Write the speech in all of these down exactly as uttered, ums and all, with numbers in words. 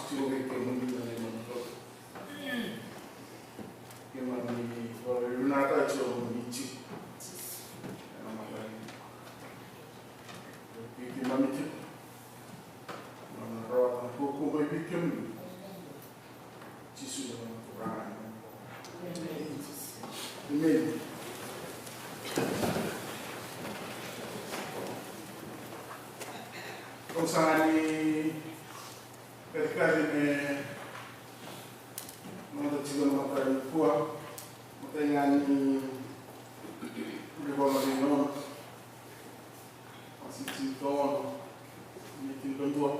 tiko vei kemuni na neimami Kalou. Keimami vakavinavinakataka tiko na nomuni tiko ena mataka ni vei keimami tiko. Keimami na rawata na kaukaua mai vei kemuni. Jisu na noda Turaga. Emeni. Au sa ni kacikaci me noda tiko na mataka nikua, mataka ga ni Rivera Veinona. Wase tinikaono, ni tinikadua,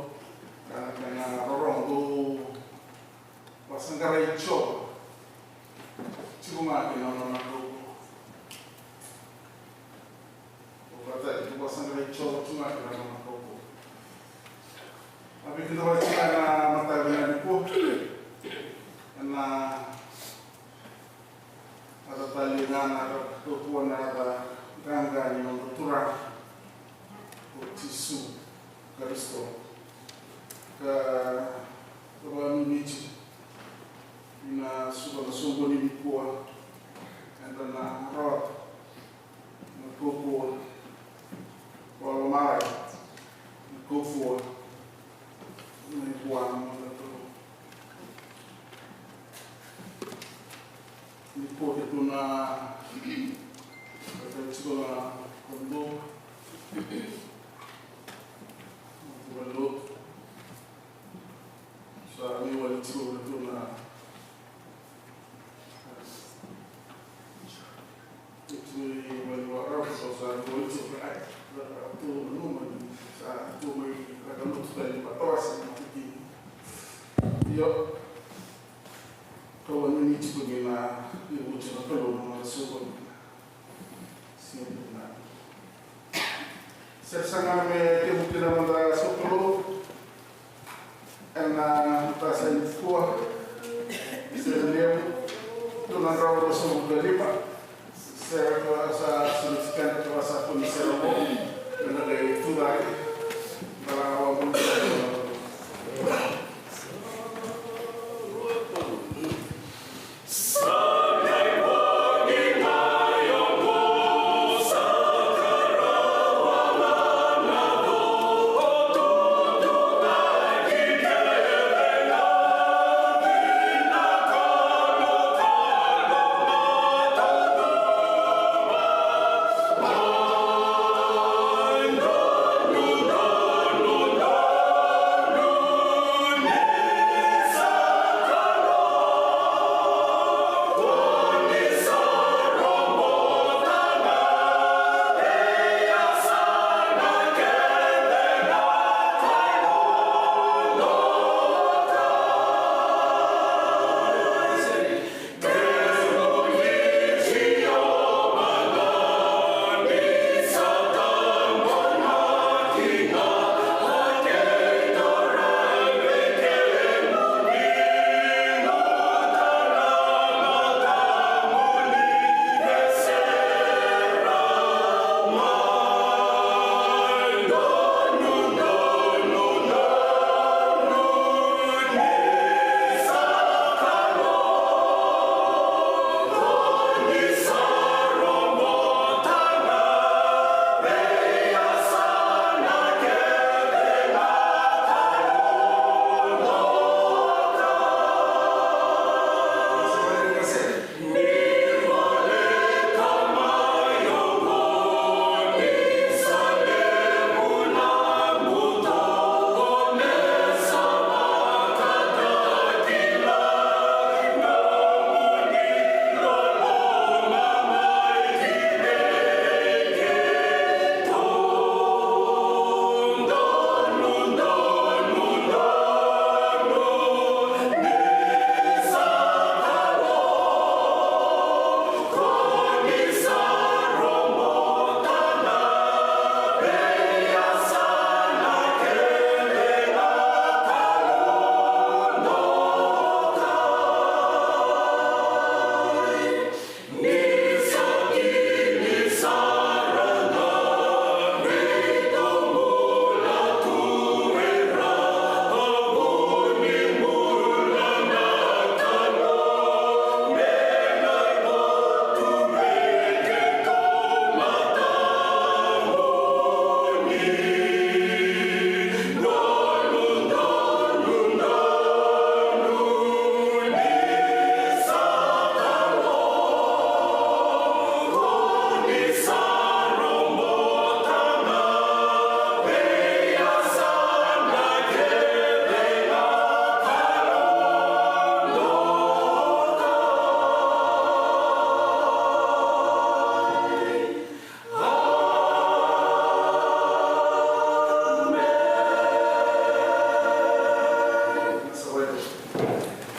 ka na kena rorogo, dou vakasaqarai Jiova, tiko ga kei na nona kaukauwa. Au vakataki, dou vakasaqarai Jiova, tiko ga kei na nona kaukauwa. A vei keda vata tiko ena mataka vinaka nikua, ena yaca talei ga, na yaca kaukauwa, na yaca qaqa ni noda Turaga o Jisu Karisito. Ka vakanuinui tiko ni na suka na soqoni nikua, eda na rawata na kaukauwa vakalomalagi, na kaukauwa mai vua na noda Kalou. Nikua keitou na, keitou tiko na Kalou, na Kalou. Sa mai wali tiko keitou na Io, tu mai vale ni vakarau, sa, sa, tu mai, tu mai, tu mai, tu mai, tu mai, tu mai, tu mai, io, kau a nini tiko ni na, ni vuti na Kalou na soqoni. Sega ni na. Sere sara ga me temuki na noda sokalou ena mataka sa nikua. Sere levu, dua na drau ruasagavulu ka lima. Sere ka sa soli tiko ena ka sa kua ni sere oqo. Ena qai tucake. Balaga vakabula.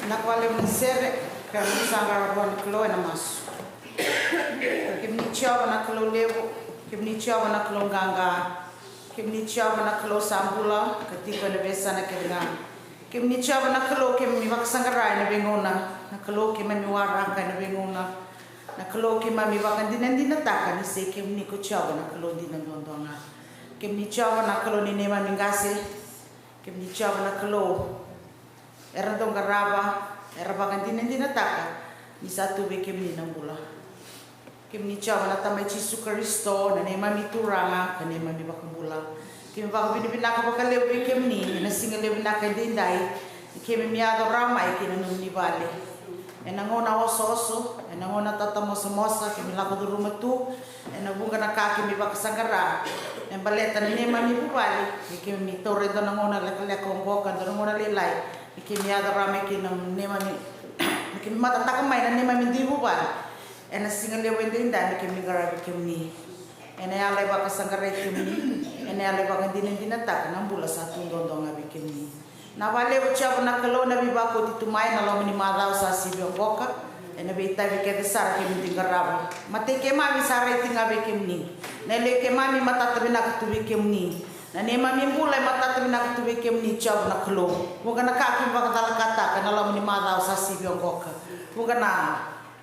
Na ka levu ni sere, ka ni sa qara vua na Kalou ena masu. Kemuni Jiova na Kalou levu, kemuni Jiova na Kalou qaqa, kemuni Jiova na Kalou sa bula ka tiko ena veiyasana kece ga. Kemuni Jiova na Kalou keimami vakasaqara ena veigauna, na Kalou keimami waraka ena veigauna, na Kalou keimami vakadinadinataka ni se kemuni ko Jiova na Kalou dina duadua ga. Kemuni Jiova na Kalou ni neimami qase, kemuni Jiova na Kalou era dau qarava, era vakadinadinataka ni sa tu vei kemuni na bula. Kemuni Jiova na Tama i Jisu Karisito, na neimami Turaga ka neimami Vakabula. Keimami vakavinavinaka vakalevu vei kemuni ena siga levu vinaka edaidai, ni keimami yaco rawa mai ki na nomuni vale. Ena gauna osooso, ena gauna tatamosamosa, keimami lako curuma tu, ena vuqa na ka keimami vakasaqara me baleta na neimami vuvale, ni keimami taura e dua na gauna lekaleka oqo ka dua na gauna lailai, ni keimami yaco rawa mai ki na neimami, ni keimami matataka mai na neimami dui vuvale. Ena siga levu edaidai ni keimami qaravi kemuni. Ena yalo e vakasaqarai kemuni, ena yalo e vakadinadinataka na bula sa tu duadua ga vei kemuni. Na vakalevu Jiova na Kalou na veivakoti tu mai na loma ni macawa sa sivi oqoka, ena veitavi kece sara keimami dui qarava. Matai keimami sa raici ga vei kemuni. Na yaloi keimami matata vinaka tu vei kemuni. Na neimami bula e matata vinaka tu vei kemuni Jiova na Kalou. Vuqa na ka keimami vakacalakataka ena loma ni macawa sa sivi oqoka. Vuqa na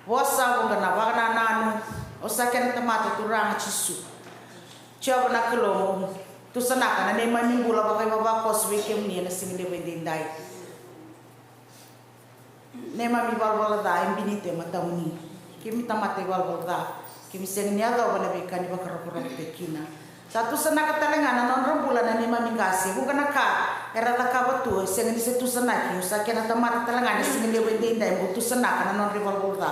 vosa, vuqa na vakanananu, o sa kena tamata Turaga Jisu. Jiova na Kalou, tusanaka na neimami bula vakaivavakoso vei kemuni ena siga levu edaidai. Neimami valavala ca e binita e matamuni. Keimami tamata ivalavala ca, keimami sega ni yacova na veika ni vakarokorokotaki kina. Sa tusanaka tale ga na nodra bula na neimami qase, vuqa na ka era cakava tu e sega ni se tusanaki, o sa kena tamata tale ga ena siga levu edaidai, mo tusanaka na nodra ivalavala ca.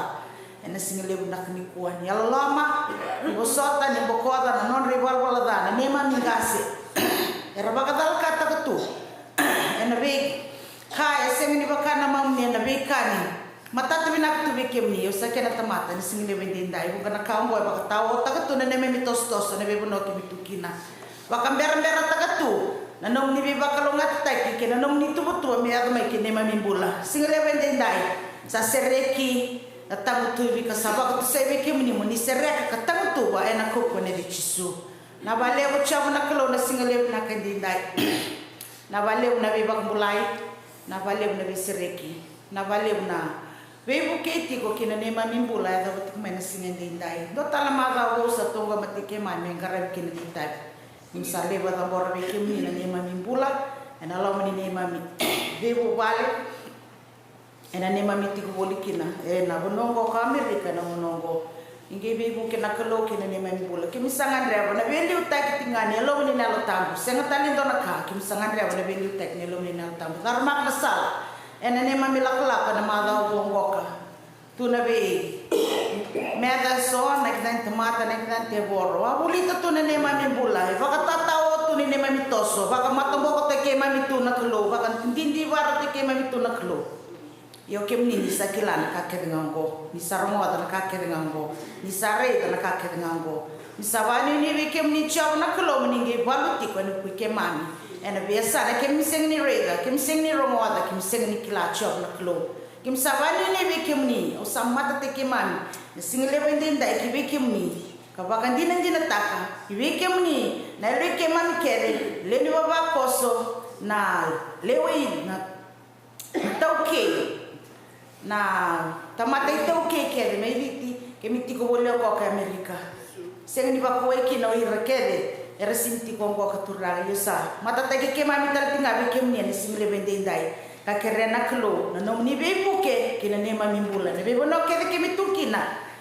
Ena siga levu vinaka nikua, ni yalololoma, ni vosota, ni bokoca na nodra ivalavala ca na neimami qase. Era vakacalakataka tu ena veika e sega ni vaka na mamuni, ena veika ni matata vinaka tu vei kemuni, o sa kena tamata ena siga levu edaidai. Vuqa na ka oqo e vakataotaka tu na neimami tosotoso ena veivanua keimami tu kina. Vakaberaberataka tu na nomuni veivakalougatataki kei na nomuni tuvatuva me yaco mai ki neimami bula. Siga levu edaidai sa sereki na tagutuvi ka sa vakatusai vei kemuni mo ni sereka ka tagutuva ena kaukaua nei Jisu. Na vakalevu Jiova na Kalou na siga levu vinaka edaidai. Na vakalevu na veivakabulai, na vakalevu na veisereki, na vakalevu na veivukei tiko ki na neimami bula e yacova tiko mai na siga edaidai. Dua tale na macawa vou sa toqo mai vei keimami me qaravi kina na itavi. Keimami sa laiva cabora vei kemuni na neimami bula ena loma ni neimami veivuvale, ena neimami tiko voli kina ena vanua oqo ko Amerika, ena vanua oqo. Ni qai veivuke na Kalou ki na neimami bula. Keimami sa gadreva na veiliutaki tiko ga ni yalomuni na Yalo Tabu. Sega tale e dua na ka, keimami sa gadreva na veiliutaki ni yalomuni na Yalo Tabu. Caramaka na sala ena neimami lakolako ena macawa vou oqoka. Tu na veimeca eso, na keda ni tamata, na keda ni tevoro. A volita tu na neimami bula, e vakatatao tu na neimami toso, vakamatabokotaki keimami tu na Kalou, vakadidivarotaki keimami tu na Kalou. Io kemuni ni sa kila na ka kece ga oqo, ni sa rogoca na ka kece ga oqo, ni sa raica na ka kece ga oqo. Ni sa vakanuinui vei kemuni Jiova na Kalou mo ni qai valu tiko ena vuku i keimami. Ena veiyasana keimami sega ni raica, keimami sega ni rogoca, keimami sega ni kila Jiova na Kalou. Keimami sa vakanuinui vei kemuni, au sa matataki keimami na siga levu edaidai ki vei kemuni, ka vakadinadinataka ki vei kemuni na yaloi keimami kece, lewe ni vavakoso, na lewe i, na, na taukei, na tamata itaukei kece mai Viti, keimami tiko voli oqo ka Amerika. Sega ni vakawai kina o ira kece era sega ni tiko oqo ka Turaga, io sa matataki keimami tale tiko ga vei kemuni ena siga levu edaidai. Ka kerea na Kalou na nomuni veivuke ki na neimami bula, na veivanua kece keimami tu kina,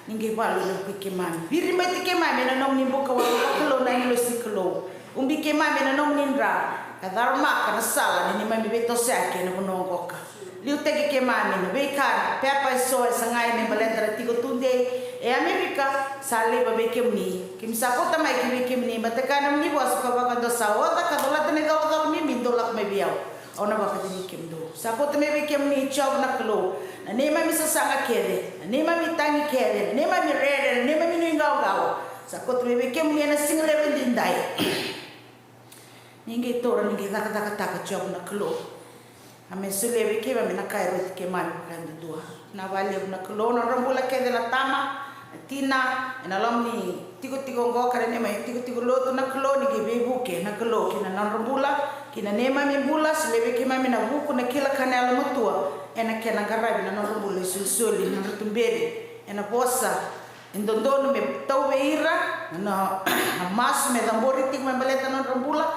ni qai valu ena vuku i keimami. Viribaiti keimami ena nomuni bukawaqa vakalou na agilosi ni Kalou. Ubi keimami ena nomuni dra, ka caramaka na sala ni neimami veitosoyaki ena vanua oqoka. Liutaki keimami na veika, na pepa eso e sagai me baleta na tiko tudei e Amerika, sa laiva vei kemuni. Keimami sa kauta mai ki vei kemuni, baleta na nomuni vosa ka vaka dou sa oca ka colata na icolacola bibi, dou lako mai vei au, au na vakacegui kemudou. Sa kauta mai vei kemuni Jiova na Kalou na neimami sasaga kece, na neimami tagi kece, na neimami rere, na neimami nuiqawaqawa. Sa kauta mai vei kemuni ena siga levu edaidai. Ni qai taura, ni qai cakacakataka Jiova na Kalou. A me solia vei keimami na ka e rauti keimami vakayadudua. Na vakalevu na Kalou, na nodra bula kece na tama, na tina, ena loma ni tikotiko oqo ka na neimami tikotiko lotu na Kalou, ni qai veivuke na Kalou ki na nodra bula, ki na neimami bula, solia vei keimami na vuku, na kila ka na yalomatua, ena kena qaravi na nodra bula isolisoli, na nodra tuberi, ena vosa e dodonu me tau vei ira, na, na masu me cabori tiko me baleta na nodra bula,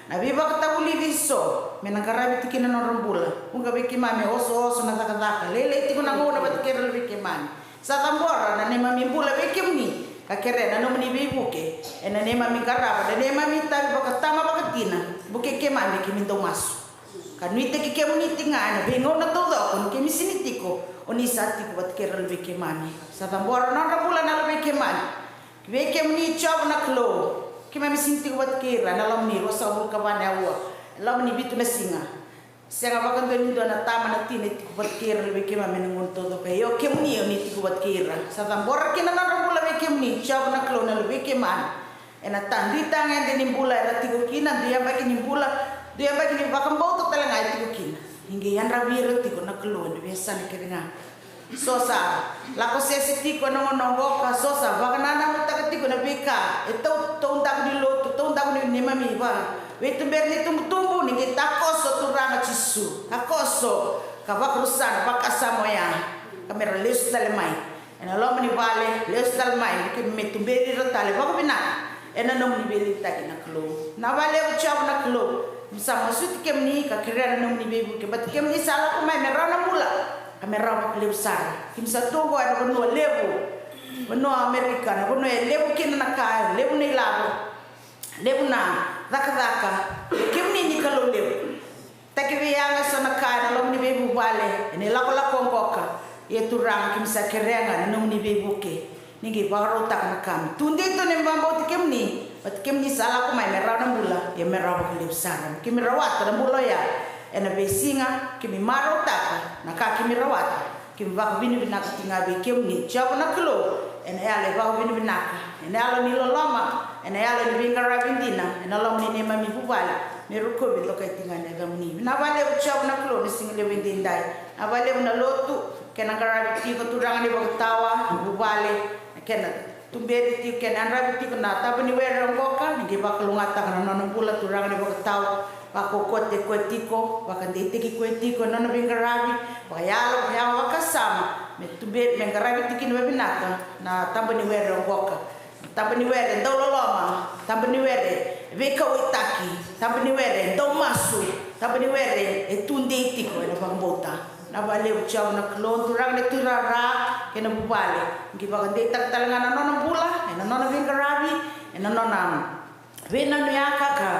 na veivakatavulici eso me na qaravi tiko kina na nodra bula. Vuqa vei keimami e osooso na cakacaka, lailai tiko na gauna vata kei ira vei keimami. Sa cabora na neimami bula vei kemuni, ka kerea na nomuni veivuke ena neimami qarava, na neimami itavi vakatama vakatina. Vukei keimami, keimami dau masu. Ka nuitaki kemuni tiko ga ena veigauna taucoko, ni keimami sega ni tiko, o ni sa tiko vata kei ira vei keimami. Sa cabora na nodra bula na luvei keimami. Ki vei kemuni Jiova na Kalou, keimami sega ni tiko vata kei ira ena loma ni ruasagavulu ka va na aua, ena loma ni vitu na siga. Sega vakadua ni dua na tama, na tina e tiko vata kei ira na luvei keimami ena gauna taucoko. Io, kemuni o ni tiko vata kei ira. Sa cabora kina na nodra bula vei kemuni Jiova na Kalou na luvei keimami. Ena ta, dui tagede ni bula era tiko kina, dui yabaki ni bula, dui yabaki ni vakabauta tale ga e tiko kina. Ni qai yadravi ira tiko na Kalou ena veiyasana kece ga. So sa lako sese tiko ena gauna oqo, ka so sa vakanananutaka tiko na veika e tau, taudaku ni lotu, taudaku ni neimami veituberi ni tubutubu, ni qai takoso Turaga Jisu. Takoso ka vakarusa na vakasama oya, ka me ra lesu tale mai ena loma ni vale, lesu tale mai, me keimami tuberi ira tale vakavinaka ena nomuni veiliutaki na Kalou. Na vakalevu Jiova na Kalou, keimami sa masuti kemuni ka kerea na nomuni veivuke, baleta kemuni sa lako mai me rawa na bula, ka me rawa vakalevu sara. Keimami sa tu oqo ena vanua levu, vanua Amerika, na vanua e levu kina na ka, levu na ilavo, levu na cakacaka. Kemuni ni Kalou levu. Taki vei yaga eso na ka ena loma ni veivuvale ena ilakolako oqo ka. Ia Turaga, keimami sa kerea ga na nomuni veivuke, ni qai vakarautaka na ka me tudei tu na neimami vakabauti kemuni. Baleta kemuni sa lako mai me rawa na bula, ia me rawa vakalevu sara. Keimami rawata na bula oya ena veisiga, keimami marautaka na ka keimami rawata. Keimami vakavinavinaka tiko ga vei kemuni Jiova na Kalou, ena yalo e vakavinavinaka, ena yalo ni loloma, ena yalo ni veiqaravi dina ena loma ni neimami vuvale, me rokovi dokai tiko ga na yacamuni. Vinaka vakalevu Jiova na Kalou na siga levu edaidai. Vinaka vakalevu na lotu, kena qaravi tiko Turaga na ivakatawa, na vuvale, na kena tuberi tiko, kena yadravi tiko na taba ni were oqo ka, ni qai vakalougatataka na nona bula Turaga na ivakatawa. Vakaukauwataki koya tiko, vakadeitaki koya tiko ena nona veiqaravi, vakayalo, vakayawa, vakasama, me tuberi, me qaravi tiko kina vakavinaka na taba ni were oqo ka. Taba ni were dau loloma, taba ni were veikauwaitaki, taba ni were dau masu, taba ni were e tudei tiko ena vakabauta. Vinaka vakalevu Jiova na Kalou, Turaga na tuirara kei na vuvale, qai vakadeitaka tale ga na nona bula ena nona veiqaravi, ena nona veinanuyaka ka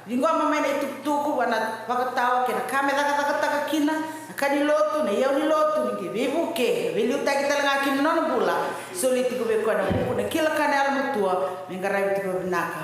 ciqoma mai na itukutuku vua na vakatawa kei na ka me cakacakataka kina na ka ni lotu, na iyau ni lotu, ni qai veivuke, veiliutaki tale ga kina na nona bula. Soli tiko vei koya na vuku, na kila ka, na yalomatua me qaravi tiko vakavinaka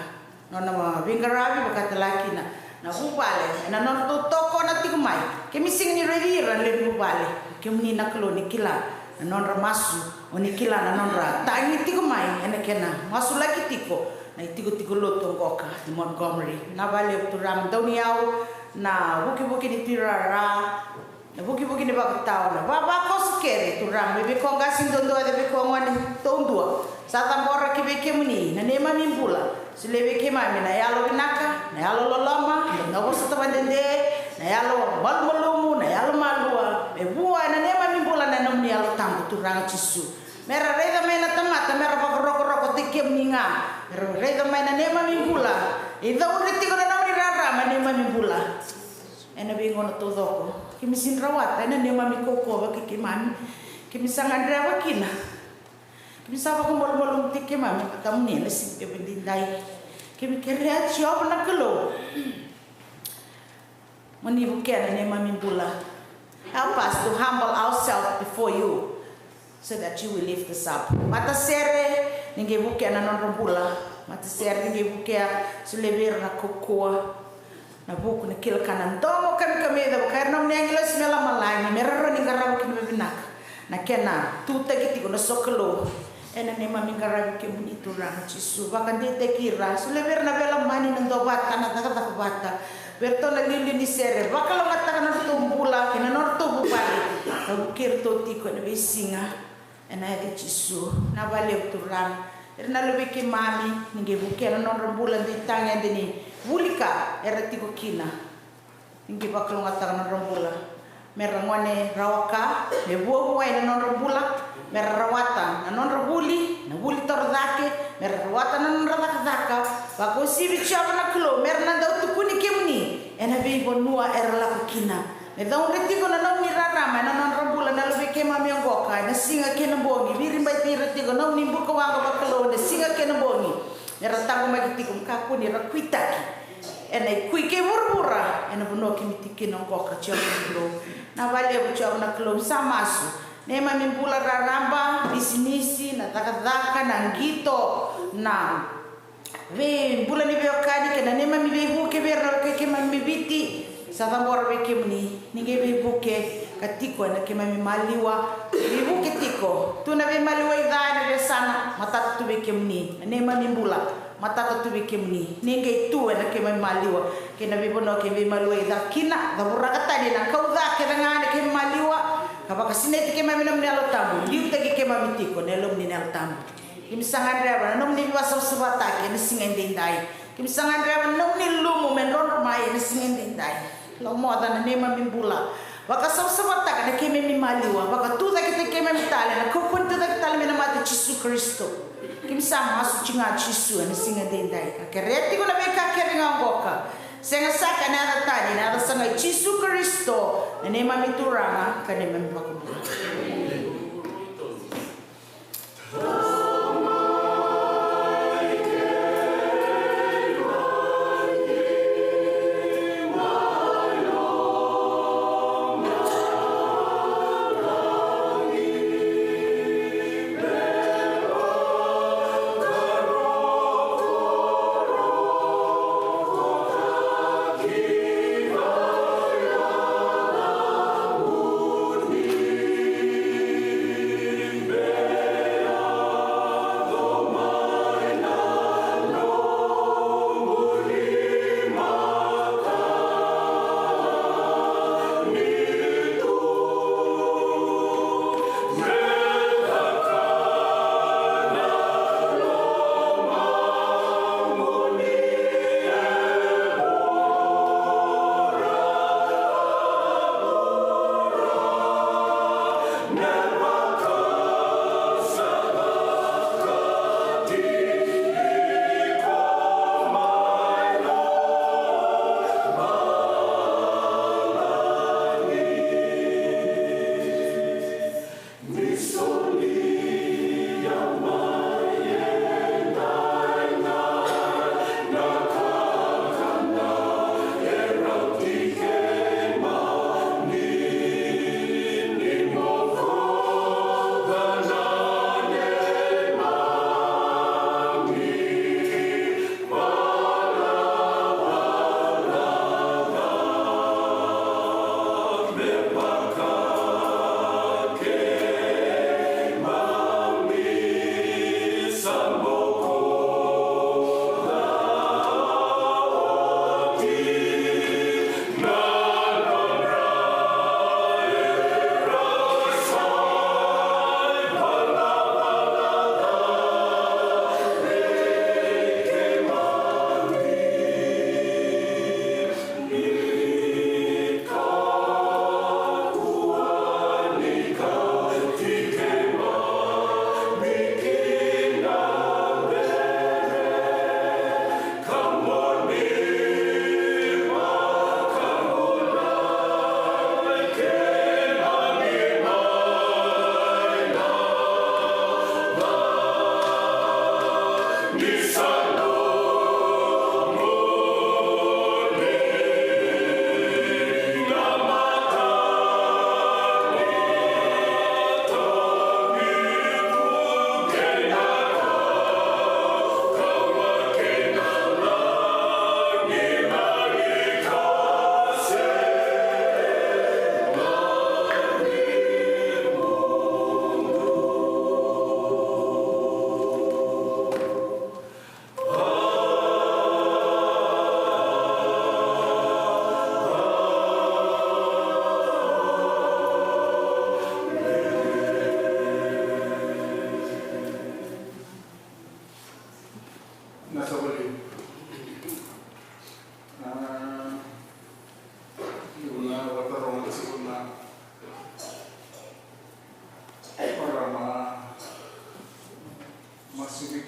nona veiqaravi, vaka tale ga kina na vuvale ena nona tokona tiko mai. Keimami sega ni raici ira na lewe ni vuvale, kemuni na Kalou ni kila na nodra masu, o ni kila na nodra tagi tiko mai ena kena masulaki tiko na itikotiko lotu oqo ka ni Montgomery. Vinaka vakalevu Turaga, dauniyau, na vukivuki ni tuirara, na vukivuki ni vakatawa, na vavakoso kece Turaga, me vei koya qase duadua, me vei koya gone taudua, sa cabora ki vei kemuni na neimami bula. Solia vei keimami na yalo vinaka, na yalo loloma, na vosa vakadede, na yalo malumalumu, na yalo malua, me vua ena neimami bula na nomuni Yalo Tabu Turaga Jisu. Me ra raica mai na tamata, me ra vakarokorokotaki kemuni ga. Me ra raica mai na neimami bula, e cauri tiko na nomuni rarama ena neimami bula. Ena veigauna taucoko keimami sega ni rawata ena neimami kaukauwa vakakeimami, keimami sa gadreva kina. Keimami sa vakamalumalumutaki keimami vakatamuni ena siga edaidai. Keimami kerea Jiova na Kalou, mo ni vukea na neimami bula. Help us to humble ourselves before you, so that you will lift us up. Matasere, ni qai vukea na nodra bula. Matasere, ni qai vukea, solia vei ira na kaukauwa, na vuku, na kila ka, na domo kamikamica, vaka ira na nomuni agilosi mai lomalagi, me ra rawa ni qarava kina vakavinaka na kena tutaki tiko na sokalou. Ena neimami qaravi kemuni Turaga Jisu, vakadeitaki ira, solia vei ira na veilomani, na duavata, na cakacaka vata, Vei iratou na liuliu ni sere, vakalougatataka na nodratou bula kei na nodratou vuvale. Ka vukei iratou tiko ena veisiga. Ena yaca i Jisu. Vinaka vakalevu Turaga. Ira na luvei keimami, ni qai vukea na nodra bula, dei tagede ni vuli ka era tiko kina. Ni qai vakalougatataka na nodra bula. Me ra gone rawa ka, me vuavuai na nodra bula, me ra rawata na nodra vuli, na vuli toro cake, me ra rawata na nodra cakacaka. Vakauasivi Jiova na Kalou, me ra na dau tukuni kemuni ena veivanua era lako kina. Me caudre tiko na nomuni rarama ena nodra bula na luvei keimami oqo ka ena siga kei na bogi. Viribaiti ira tiko na nomuni bukawaqa vakalou ena siga kei na bogi. Me ra taqomaki tiko, me kakua ni ra kuitaki ena ikui kei vuravura, ena vanua keimami tiko kina oqo ka Jiova na Kalou. Vinaka vakalevu Jiova na Kalou, sa masu. Neimami bula raraba, bisinisi, na cakacaka, na qito, na veibula ni veiwekani kei na neimami veivuke vei ira na wekai keimami mai Viti. Sa cabora vei kemuni, ni qai veivuke ka tiko ena keimami maliwa. Veivuke tiko, tu na veimaliwai ca ena veiyasana, matata tu vei kemuni. Na neimami bula, matata tu vei kemuni, ni qai tu ena keimami maliwa kei na veivanua keimami maliwai ca kina. Cavuraka tani na kau ca kece ga ena keimami maliwa, ka vakasinaiti keimami ena nomuni Yalo Tabu. Liutaki keimami tiko ena Yalomuni na Yalo Tabu. Keimami sa gadreva na nomuni veivakasavasavataki ena siga edaidai. Keimami sa gadreva na nomuni lumu me drodro mai ena siga edaidai. Lomoca na neimami bula. Vakasavasavataka na keimami maliwa. Vakatucaketaki keimami tale ena kaukauwa ni tucake tale mai na mate i Jisu Karisito. Keimami sa masu tiko ga Jisu ena siga edaidai ka kerea tiko na veika kece ga oqo ka sega saka ena yaca tani, ena yaca saga i Jisu Karisito, na neimami Turaga ka neimami iVakabula.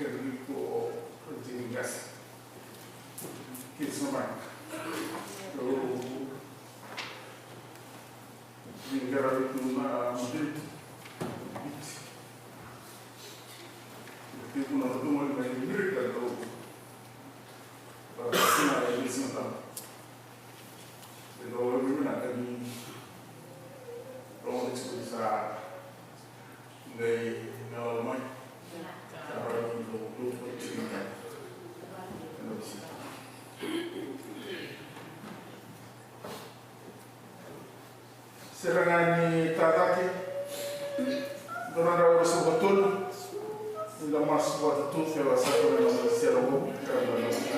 Kevin ko President Gas. Kids na mai. So, ni kera vitu na Madrid. Vitu na vitu mai Madrid ka do. Ba sina e sina ta. Io, io, io, io. Sere ga ni tataki, dua na drau ruasagavulu ka tolu. Ni da masu vata tu, se va sa tu na noda sere vou, ka da na sere.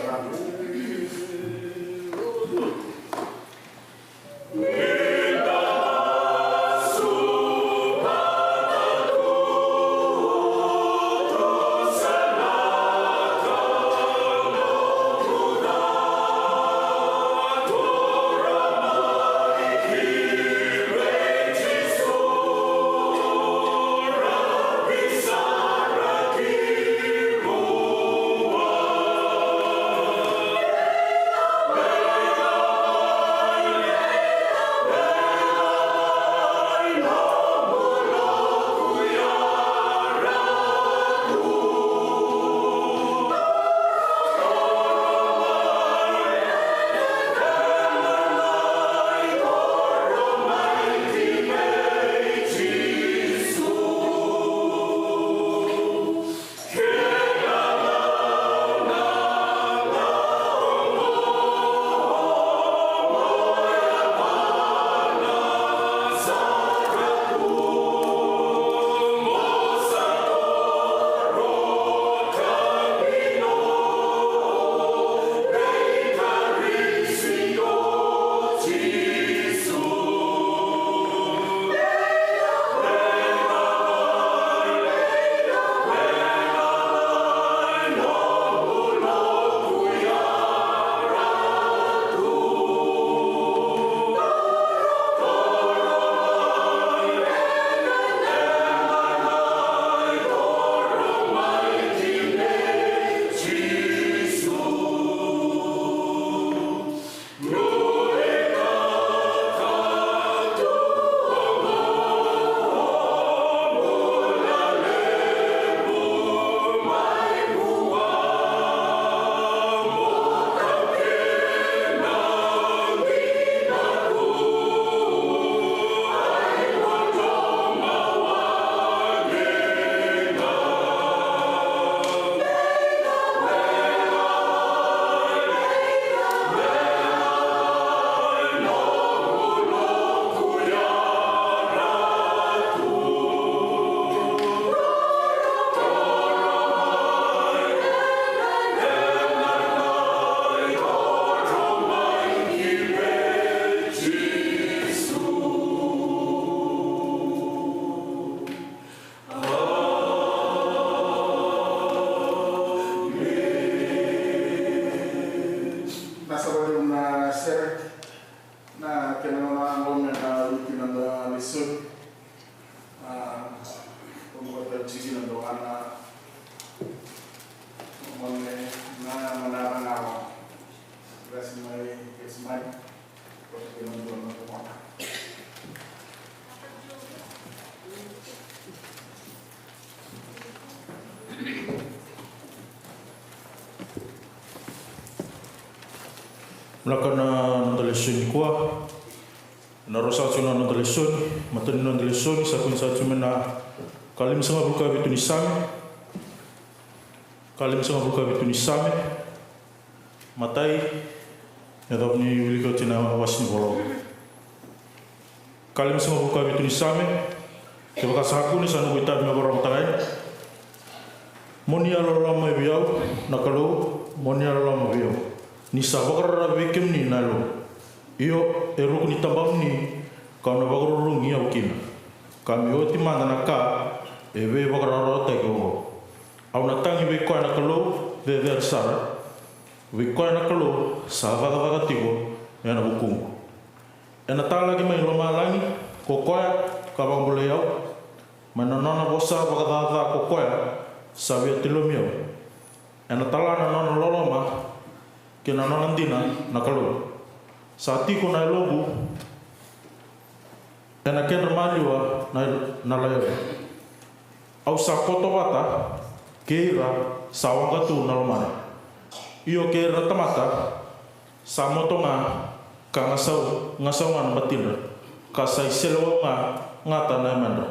Na sa valiu na sere, na kena nona qo me na wiki na da lesoni. A, ko mo ta tiki na do ana. Mo me na na na na. Lasi mai, lasi mai. Vinaka na noda lesoni nikua. Na rua saka tiko na noda lesoni, matai ni noda lesoni, sa kua ni sa tiko mai na ka limasagavulu ka vitu ni Same. Ka limasagavulu ka vitu ni Same. Matai, e dau ni wilika oti na wasi ni vola. Ka limasagavulu ka vitu ni Same, kevaka sa kune sa noqu itavi me vakarorogo tale yani. Mo ni yalololoma vei au, na Kalou, mo ni yalololoma vei au. Ni sa vakararavi vei kemuni na yalomu. Io, e ruku ni tabamuni, kau na vakarurugi au kina. Ka me oti mada na ka e veivakararawataki oqo. Au na tagi vei koya na Kalou cecere sara, vei koya na Kalou sa cakacaka tiko ena vukuqu. Ena talaki mai lomalagi ko koya ka vakabulai au, mai na nona vosa vakacaca ko koya sa via tilomi au. Ena tala na nona loloma kei na nona dina na Kalou. Sa tiko na yaloqu ena kedra maliwa na, na laione. Au sa koto vata kei ira sa waqa tu na lomana. Io, kei ira na tamata sa moto ga ka gasau, gasau ga na batidra, ka sa iseleiwau ga, gata na yamedra.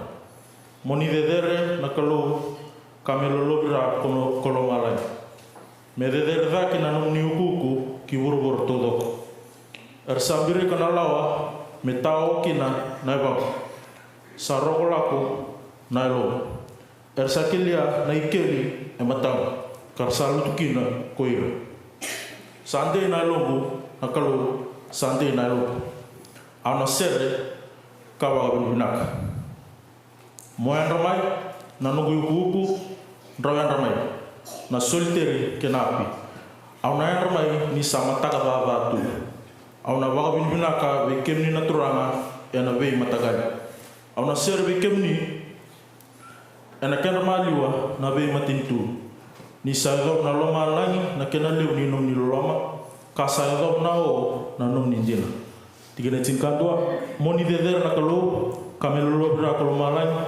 Mo ni cecere na Kalou ka me lolovira ko, ko lomalagi. Me cecere cake na nomuni ukuuku ki vuravura taucoko. Era sa birika na lawa me tao kina na yavaqu. Sa rogo lako na yaloqu. Era sa kelia na ikeli e mataqu, ka ra sa lutu kina ko ira. Sa dei na yaloqu na Kalou, sa dei na yaloqu. Au na sere ka vakavinavinaka. Mo yadra mai na noqu iukuuku, drau yadra mai na soliteri kei na api. Au na yadra mai ni sa mataka caca tu. Au na vakavinavinaka vei kemuni na Turaga ena veimataqali. Au na sere vei kemuni ena kedra maliwa na veimatanitu. Ni sa yacova na lomalagi na kena levu ni nomuni loloma, ka sa yacova na o na nomuni dina. Tikina tinikadua. Mo ni cecere na Kalou ka me lolovira ko lomalagi,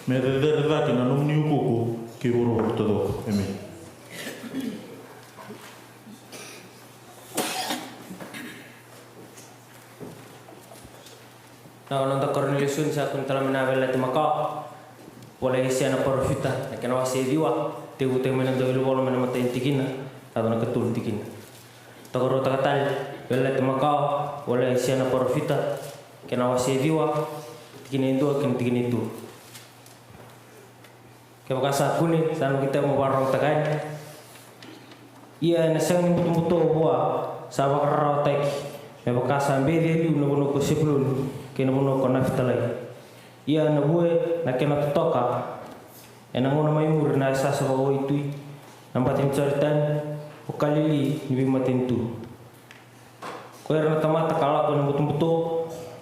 me cecere cake na nomuni ukuuku ki vuravura taucoko. Emeni. Na noda karua ni lesoni sa kune tale mai na Veiyalayalati Makawa, vola i Aisea na parofita, na kena wase e ciwa, tekivutaki mai na dauwilivola mai na imatai ni tikina, yaco na ikatolu ni tikina. Tokaruataka tale, Veiyalayalati Makawa, vola i Aisea na parofita, kena wase e ciwa, tikina e dua kei na tikina e tolu. Kevaka sa kune, sa noqu itavi mo vakarogotaka yani. Ia ena sega ni butobuto vua sa vakararawataki, me vaka sa beci e liu na vanua ko Sepuloni kei na vanua ko Nafitalai. Ia na vue na kena totoka, ena gauna mai muri na yasayasa vakawaitui, na bati ni Joritani, ko Kalili ni veimatanitu. Ko ira na tamata ka lako ena butobuto,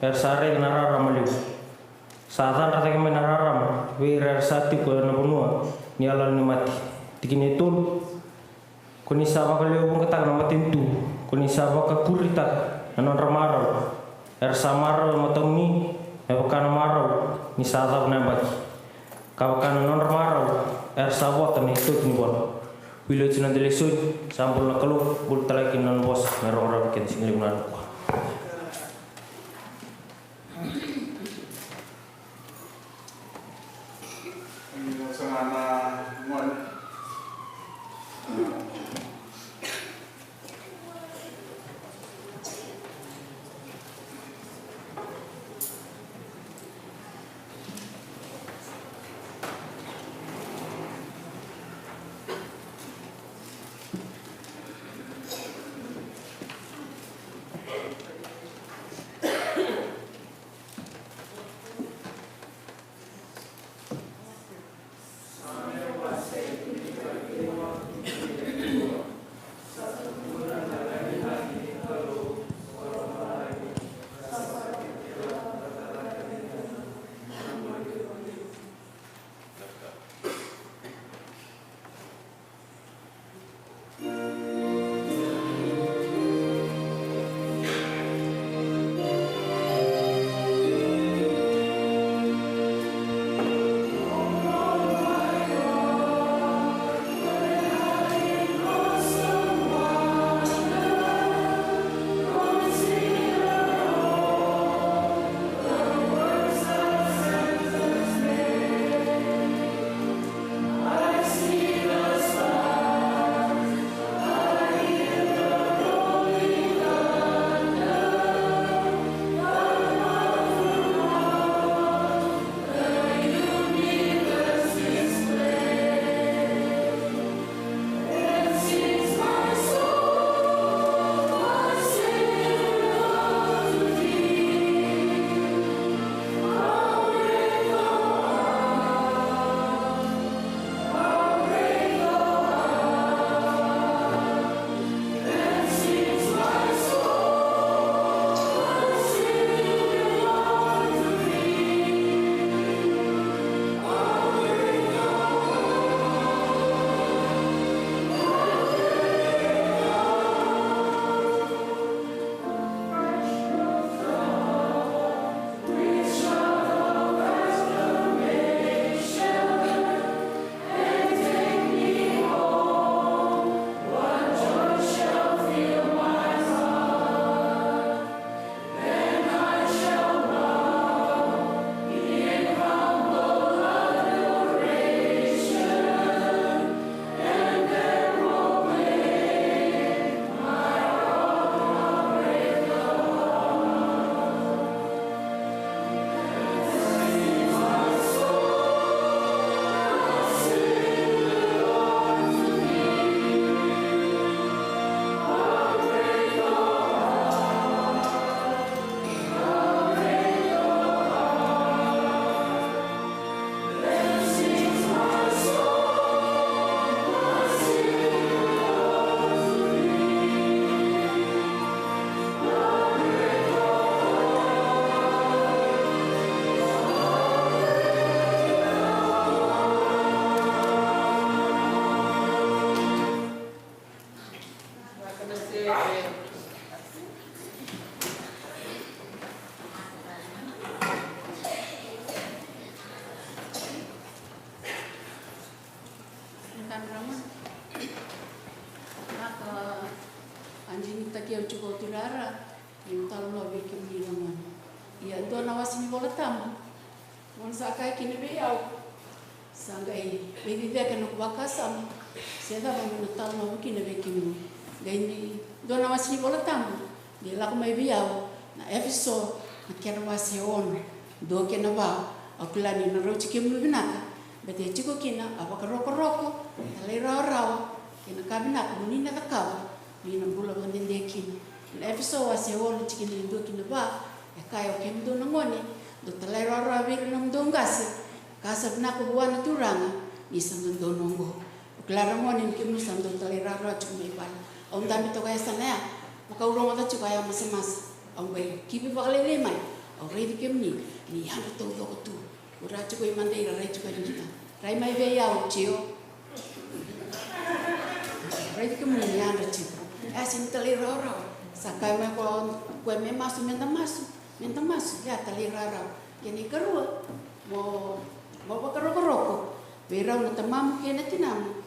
era sa raica na rarama levu. Sa cadra cake mai na rarama vei ira era sa tiko ena vanua ni yaloyalo ni mate. Tikina e tolu. Ko ni sa vakalewevuqataka na matanitu, ko ni sa vakakuritaka na nodra marau. Era sa marau e matamuni, me vaka na marau ni sa cava na yabaki. Ka vaka na nodra marau, era sa vota na itoki ni vola. Wili oti na noda lesoni, sa bula na Kalou, bula tale kina na nona vosa, me rokoroko keda siga levu na nikua. Vinaka, a digitaki au tiko o Turaga, niu talanoa vei kemuni na gone. Ia dua na wase ni Vola Tabu, gona sa kaya kina vei au, sa qai veiciciyaka na noqu vakasama se cava meu na talanoa kina vei kemuni. Qai ni dua na wase ni Vola Tabu, qai lako mai vei au na Efeso, na kena wase e ono, dua kei na va. Au kila ni na rauti kemuni vinaka, baleta e tiko kina a vakarokoroko, talairawarawa kei na ka vinaka mo ni na cakava, ni na bula vakadede kina. Na Efeso wase e ono, tikina e dua ki na va, e kaya: O kemudou na gone, dou talairawarawa vei ira na nomudou qase, ka sa vinaka vua na Turaga, ni sa dodonu oqo. Au kila, ra gone, ni kemudou sa dau talairawarawa tiko mai vale. Au dabe toka e yasana ya, vaka au rogoca tiko a yamasamasa. Au qai kivi vakalailai mai, au raici kemuni ni yadra taucoko tu. Ura tiko i mada, ira rai tiko e dina. Rai mai vei au, Tio. Raici kemuni ni yadra tiko. E sega ni talairawarawa. Sa kaya mai ko koya me masu, meda masu, meda masu. Ia talairawarawa. Kena ikarua, mo, mo vakarokoroko vei rau na tamamu kei na tinamu.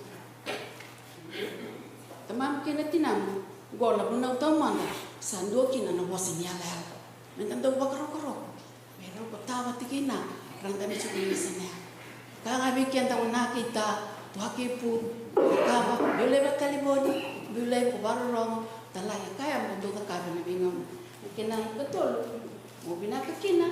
Tamamu kei na tinamu, qo na vunau taumada, sa dua kina na vosa ni yalayala. Meda dau vakarokoroko vei rau ko ta vata kei na, ra dabe tiko ena yasana ya. Ka ga vei keda, gone kei ta, tua kei pu, cakava, biu laivi vakatalevoni, biu laivi ko vakarorogo, talai, e kaya mo dou cakava ena veigauna. Na kena ikatolu, mo vinaka kina,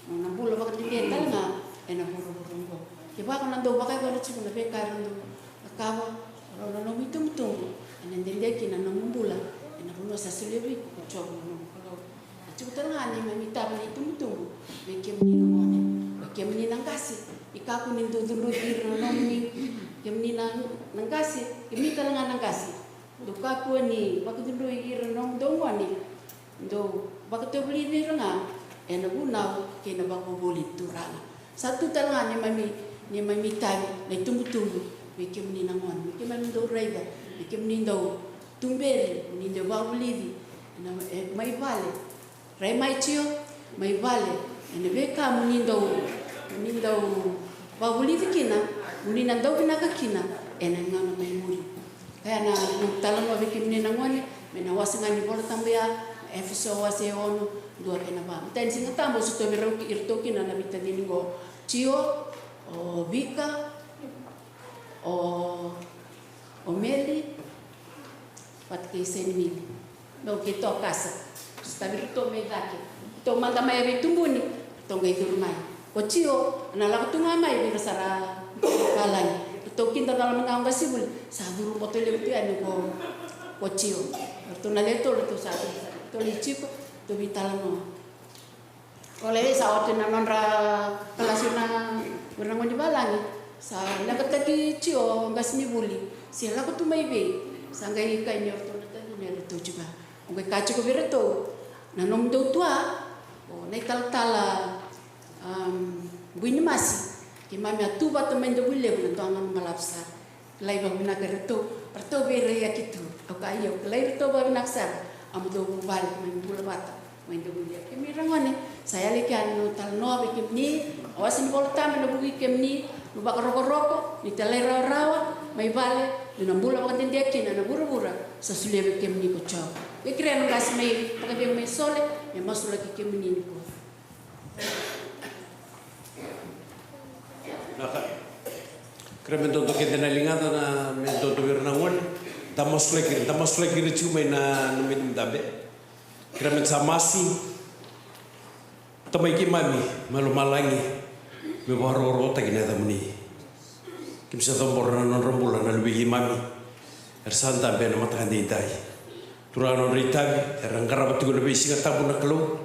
mo na bula vakadede tale ga ena vuravura oqo. Kevaka o na dau vakayacora tiko na veika era dau cakava o rau na nomu itubutubu, ena dede kina na nomu bula ena vanua sa solia vei iko ko Jiova na nomu Kalou. E tiko tale ga na neimami itavi na itubutubu vei kemuni na gone, vei kemuni na qase, ni kakua ni dau cudruvi ira na nomuni, kemuni na, na qase, kemuni tale ga na qase, dou kakua ni vakacudrui ira na nomudou gone. Dou vakatavulici ira ga ena vunau kei na vakavuvuli ni Turaga. Sa tu tale ga neimami, neimami itavi na itubutubu vei kemuni na gone, me keimami dau raica, me kemuni dau tuberi, mo ni dau vakavulici ena, e, mai vale. Rai mai, Tio, mai vale, ena veika mo ni dau, mo ni dau vakavulici kina, mo ni na dau vinaka kina ena gauna mai muri. Kaya na noqu talanoa vei kemuni na gone mai na wase ga ni Vola Tabu ya, na Efeso wase e ono, dua kei na va. Matai ni Siga Tabu au sotavi iratou kina na veitacini qo, Tio, o Vika, o, o Meli, vata kei Senimili. Meu keitou kasa. Sotavi iratou mai cake. Ratou mada mai e veitubuni, ratou qai curu mai. Ko Tio, na lako tu ga mai vei ira sara valagi. Ratou kida cala mada ga o qasenivuli, sa curu boto levu tu yani ko, ko Tio. Ratou na lewe tolu, ratou sa curu sara. Ratou lai tiko, ratou veitalanoa. Ko lai sa oti na nodra kalasi na, o ira na gone ni valagi. Sa leqataki Tio o qasenivuli, se lako tu mai vei? Sa qai kaya ni o ratou na tacina, eratou tiko ya. O qai kaya tiko vei iratou, na nomudou tua o na italatala, am, Bui ni Masi, keimami a tu vata mai Davuilevu na dua ga na balavu sara. Kilai vakavinaka iratou, ratou veiraiyaki tu. Au kaya, io, kilai iratou vakavinaka sara. A mo dou vuvale, keimami bula vata mai Davuilevu. Kemuni ra gone, sa yali kea na noqu talanoa vei kemuni, na wase ni Vola Tabu ena vuku i kemuni, mo vakarokoroko, ni talairawarawa mai vale, ni na bula vakadede kina ena vuravura sa solia vei kemuni ko Jiova. Vei kerea na qase mai vakacegu mai Sole me masulaki kemuni nikua. Vinaka. Kerea me dodo kece na ligada, na me dodo vei ira na gone. Da masulaki ira, da masulaki ira tiko mai na, na me dabe. Kerea me da sa masu. Tamai keimami mai lomalagi, me vakarokorokotaki na yacamuni. Keimami sa cabora na nodra bula na luvei keimami era sa dabe ena mataka edaidai. Turaga, nodra itavi era qarava tiko na veisiga tabu na Kalou,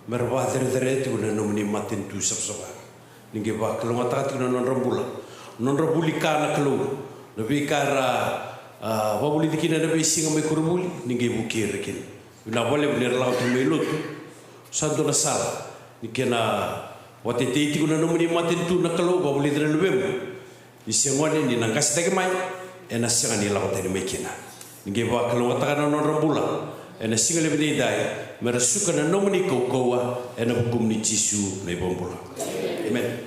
me ra vakacerecerea tiko na nomuni matanitu savasava. Ni qai vakalougatataka tiko na nodra bula, nodra vuli ka na Kalou, na veika era, a, vakavulici kina ena veisiga mai koronivuli, ni qai vukei ira kina. Vinaka vakalevu ni ra lako tiko mai lotu. Sa dua na sala ni kena vakatetei tiko na nomuni matanitu na Kalou, vakavulici ira na luvemu. Ni se gone, ni na qase cake mai, ena sega ni lako tani mai kina. Ni qai vakalougatataka na nodra bula ena siga levu edaidai, me ra suka na nomuni kaukauwa, ena vukumuni Jisu na iVakabula. Emeni.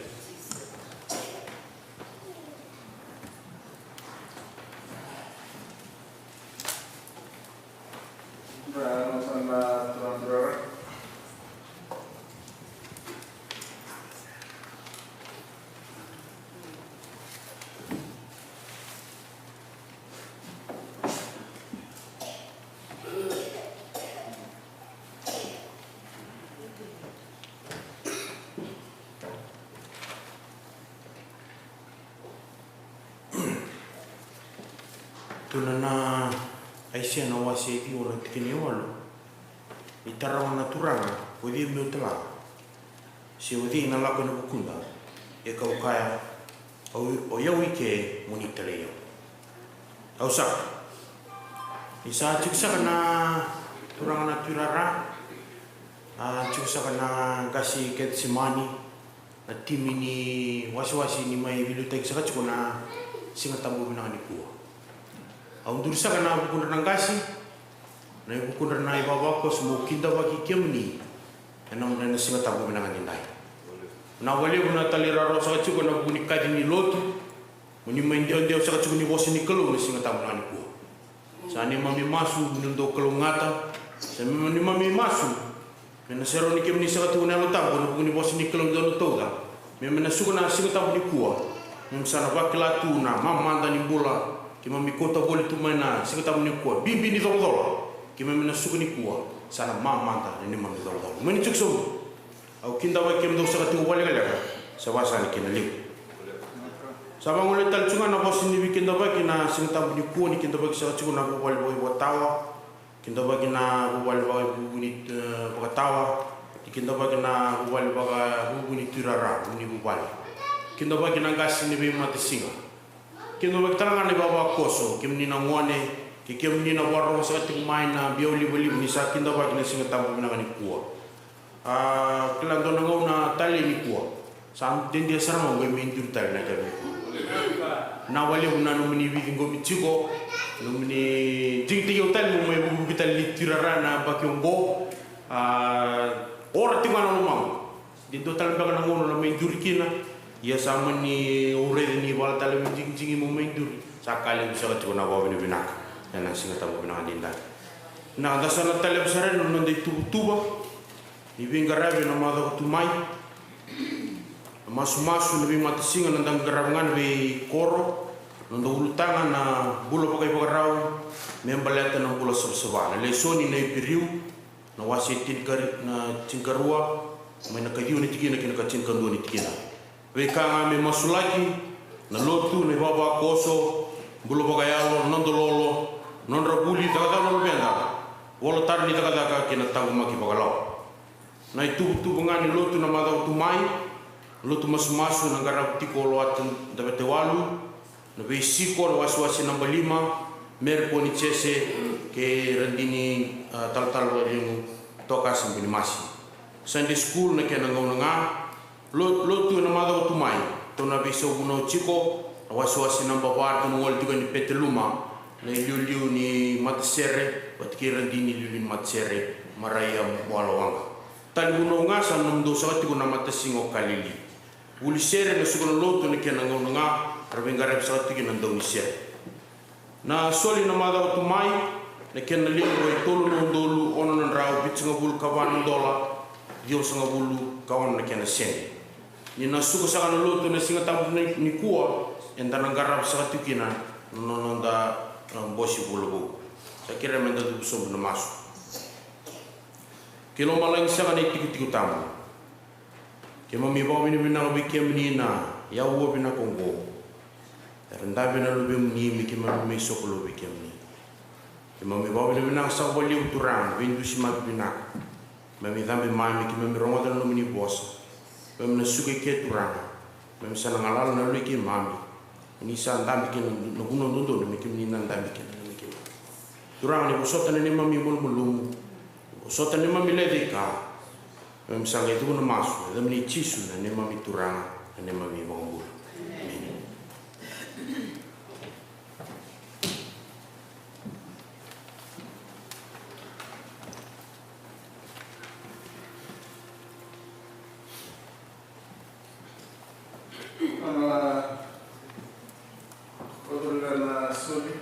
Tukuna na Aisea na wase e ciwa na tikina e walu. Ni tarawa na Turaga, o cei meu tala? Se o cei na lako ena vukuda? E kau kaya, o, o yau i ke mo ni talai au. Au saka. Ni sa tiko saka na Turaga na Tui Rara, a tiko saka na qase Kecisemani, na timi ni wasewase ni mai veiliutaki saka tiko na Siga Tabu vinaka nikua. Au duri saka na vukudra na qase, na ivukudra na ivavakoso, meu kidavaki kemuni ena, ena Siga Tabu vinaka nidai. Vinaka vakalevu na talairawarawa saka tiko ena vuku ni kaci ni lotu, mo ni mai dewadewa saka tiko ni vosa ni Kalou na Siga Tabu vinaka nikua. Sa neimami masu mo ni dau kalougata. Sa neimami masu me na serauni kemuni saka tiko na Yalo Tabu ena vuku ni vosa ni Kalou ni dau na tauca. Me, me na suka na Siga Tabu nikua, me, me sa na vakila tu na mamada ni bula. Keimami kauta voli tu mai na Siga Tabu nikua, bibi ni colacola. Keimami na suka nikua sa na mamada ni neimami colacola. Mai ni tiko sobu. Au kidavaki kemudou saka tiko vakalekaleka, sa vaka saka ni kena levu. Sa vagolei tale tiko ga na vosa ni veikidavaki na Siga Tabu nikua, ni kidavaki saka tiko na vuvale vakaivakatawa, kidavaki na vuvale vakavuvu ni, e, vakatawa, ni kidavaki na vuvale vakavuvu ni Tui Rara, ni vuvale. Kidavaki na qase ni veimatasiga. Kidavaki tale ga na ivavakoso, kemuni na gone, kei kemuni na vakarorogo saka tiko mai na biau livaliva ni sa kidavaki na Siga Tabu vinaka nikua. A, kila dua na gauna talei nikua. Sa dede sara ga qo me duri tale na kena. Vinaka vakalevu na nomuni veiciqomi tiko, nomuni digitaki au tale meu mai vukivuki tale ni Tui Rara na yabaki oqo. A, ora tiko ga na lomaqu. De dua tale beka na gauna na mai duri kina. Ia sa mani au raica ni vala tale me digidigi meu mai duri. Sa ka levu saka tiko na vakavinavinaka ena Siga Tabu vinaka nidai. Na da sa na taleva sara na noda ituvatuva ni veiqaravi ena macawa tu mai. Na masumasu, na veimatasiga, na da qarava ga na veikoro, na noda ulutaga na bula vakaivakarau me baleta na bula savasava. Na lesoni na Iperiu, na wase tinikari-, na tinikarua, mai na kaciwa ni tikina ki na katinikadua ni tikina. Veika ga me masulaki, na lotu, na ivavakoso, bula vakayalo, na noda lolo, na nodra vuli, cakacaka na luveda, vola tara ni cakacaka kei na taqomaki vakalawa. Na ituvatuva ga ni lotu na macawa tu mai, lotu masumasu na qaravi tiko o Loata Davetewalu, na veisiko na wasewase naba lima, Meri Poni Jese kei Radini, a, Talatala Vakaligu Tokasa Bunimasi. Sunday school na kena gauna ga, lo-, lotu ena macawa tu mai, tou na veisau vunau tiko, na wasewase naba va, tou na gole tiko ni Peteluma, na iliuliu ni matasere, vata kei Radini iliuliu ni matasere, Maraia Walawaqa. Tani vunau ga sa nomudou saka tiko na matasiga o Kalili. Vuli sere na suka na lotu na kena gauna ga, ra veiqaravi saka tiko na dau ni sere. Na soli na macawa tu mai, na kena liga e tolu na udolu ono na drau vitusagavulu ka va na dola, ciwasagavulu ka ono na kena sede. Ni na suka saka na lotu na Siga Tabu ni, nikua, eda na qarava saka tiko kina na noda, a, bose vula vou. Sa kerea meda cuva sobu na masu. Kei lomalagi saka na itikotiko tabu. Keimami vakavinavinaka vei kemuni na aua vinaka oqo. Era dabe na luvemuni me keimami mai sokalou vei kemuni. Keimami vakavinavinaka saka vakalevu Turaga, veidusimaki vinaka. Keimami cabe mai me keimami rogoca na nomuni vosa. Keimami na suka i ke Turaga. Keimami sa na galala na yaloi keimami. Ni sa dabe kina na vanua dodonu me kemuni na dabe kina na yaloi keimami. Turaga ni vosota na neimami malumalumu. Vosota na neimami lecaika. Keimami sa qai cuva na masu ena yacamuni Jisu na neimami Turaga, na neimami iVakabula. Emeni. Ana, na soli.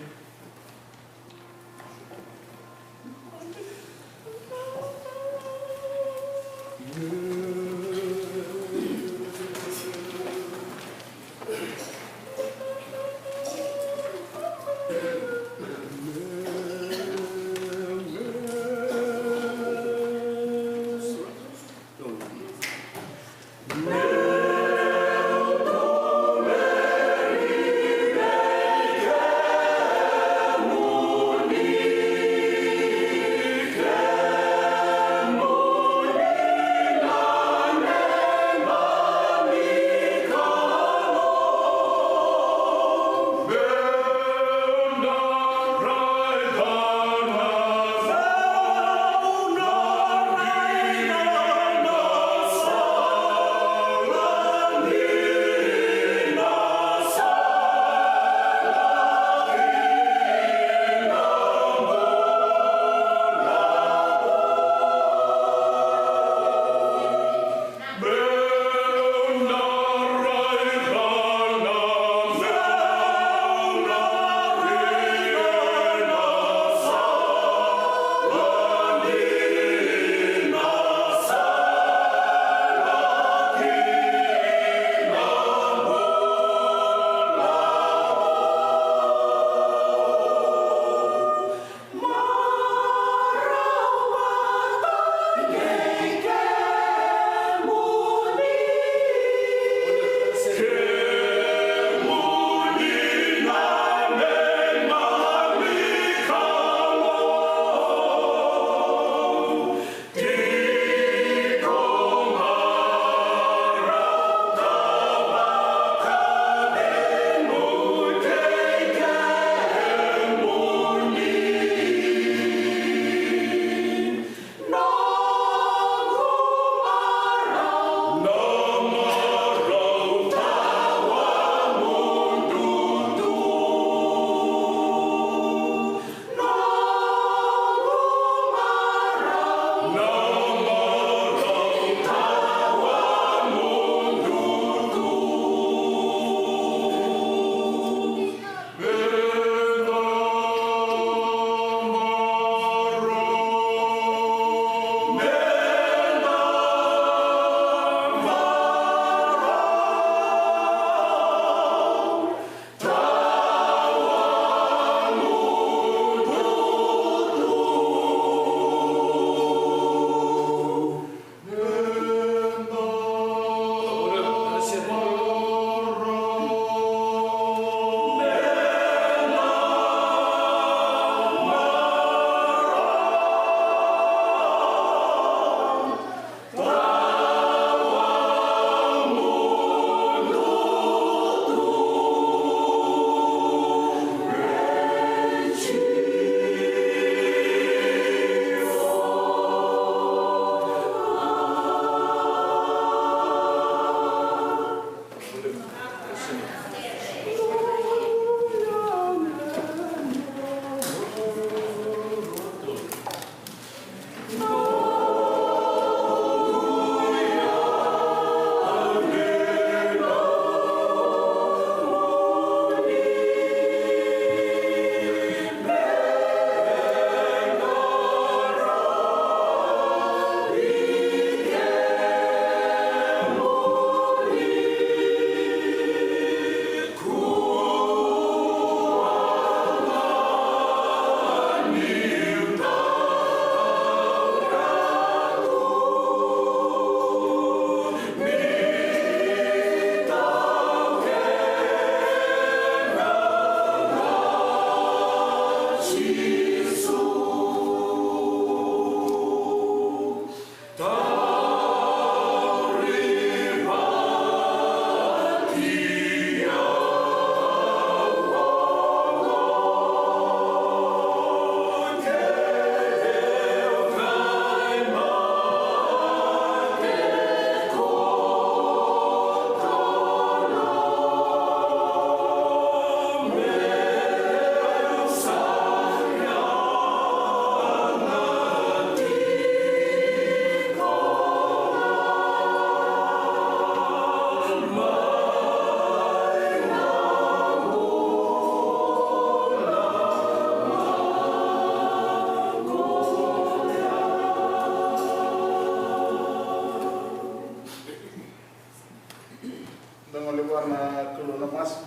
Da gole vua na Kalou na masu.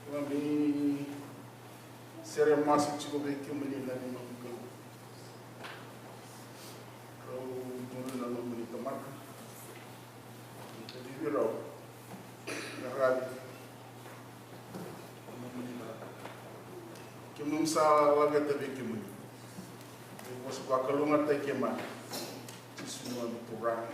Vua ni sere masu tiko vei kemuni na neimami Kalou. Rau muri na nomuni tamata. Ni kacivi rau na ravi. Kemuni sa laveta vei kemuni. Ni vosa vakalougatataki kemuni. Jisu na noda Turaga.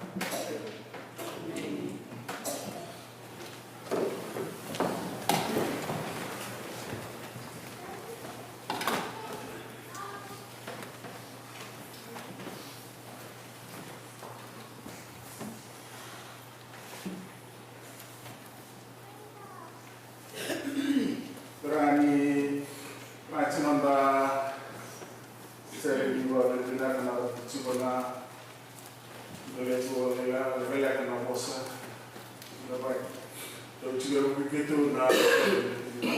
Turaga ni, na tiko noda sere ni vakavinavinaka na tiko na, na levu lekaleka na vosa. Na vai. Dau tiko vei keitou na, na,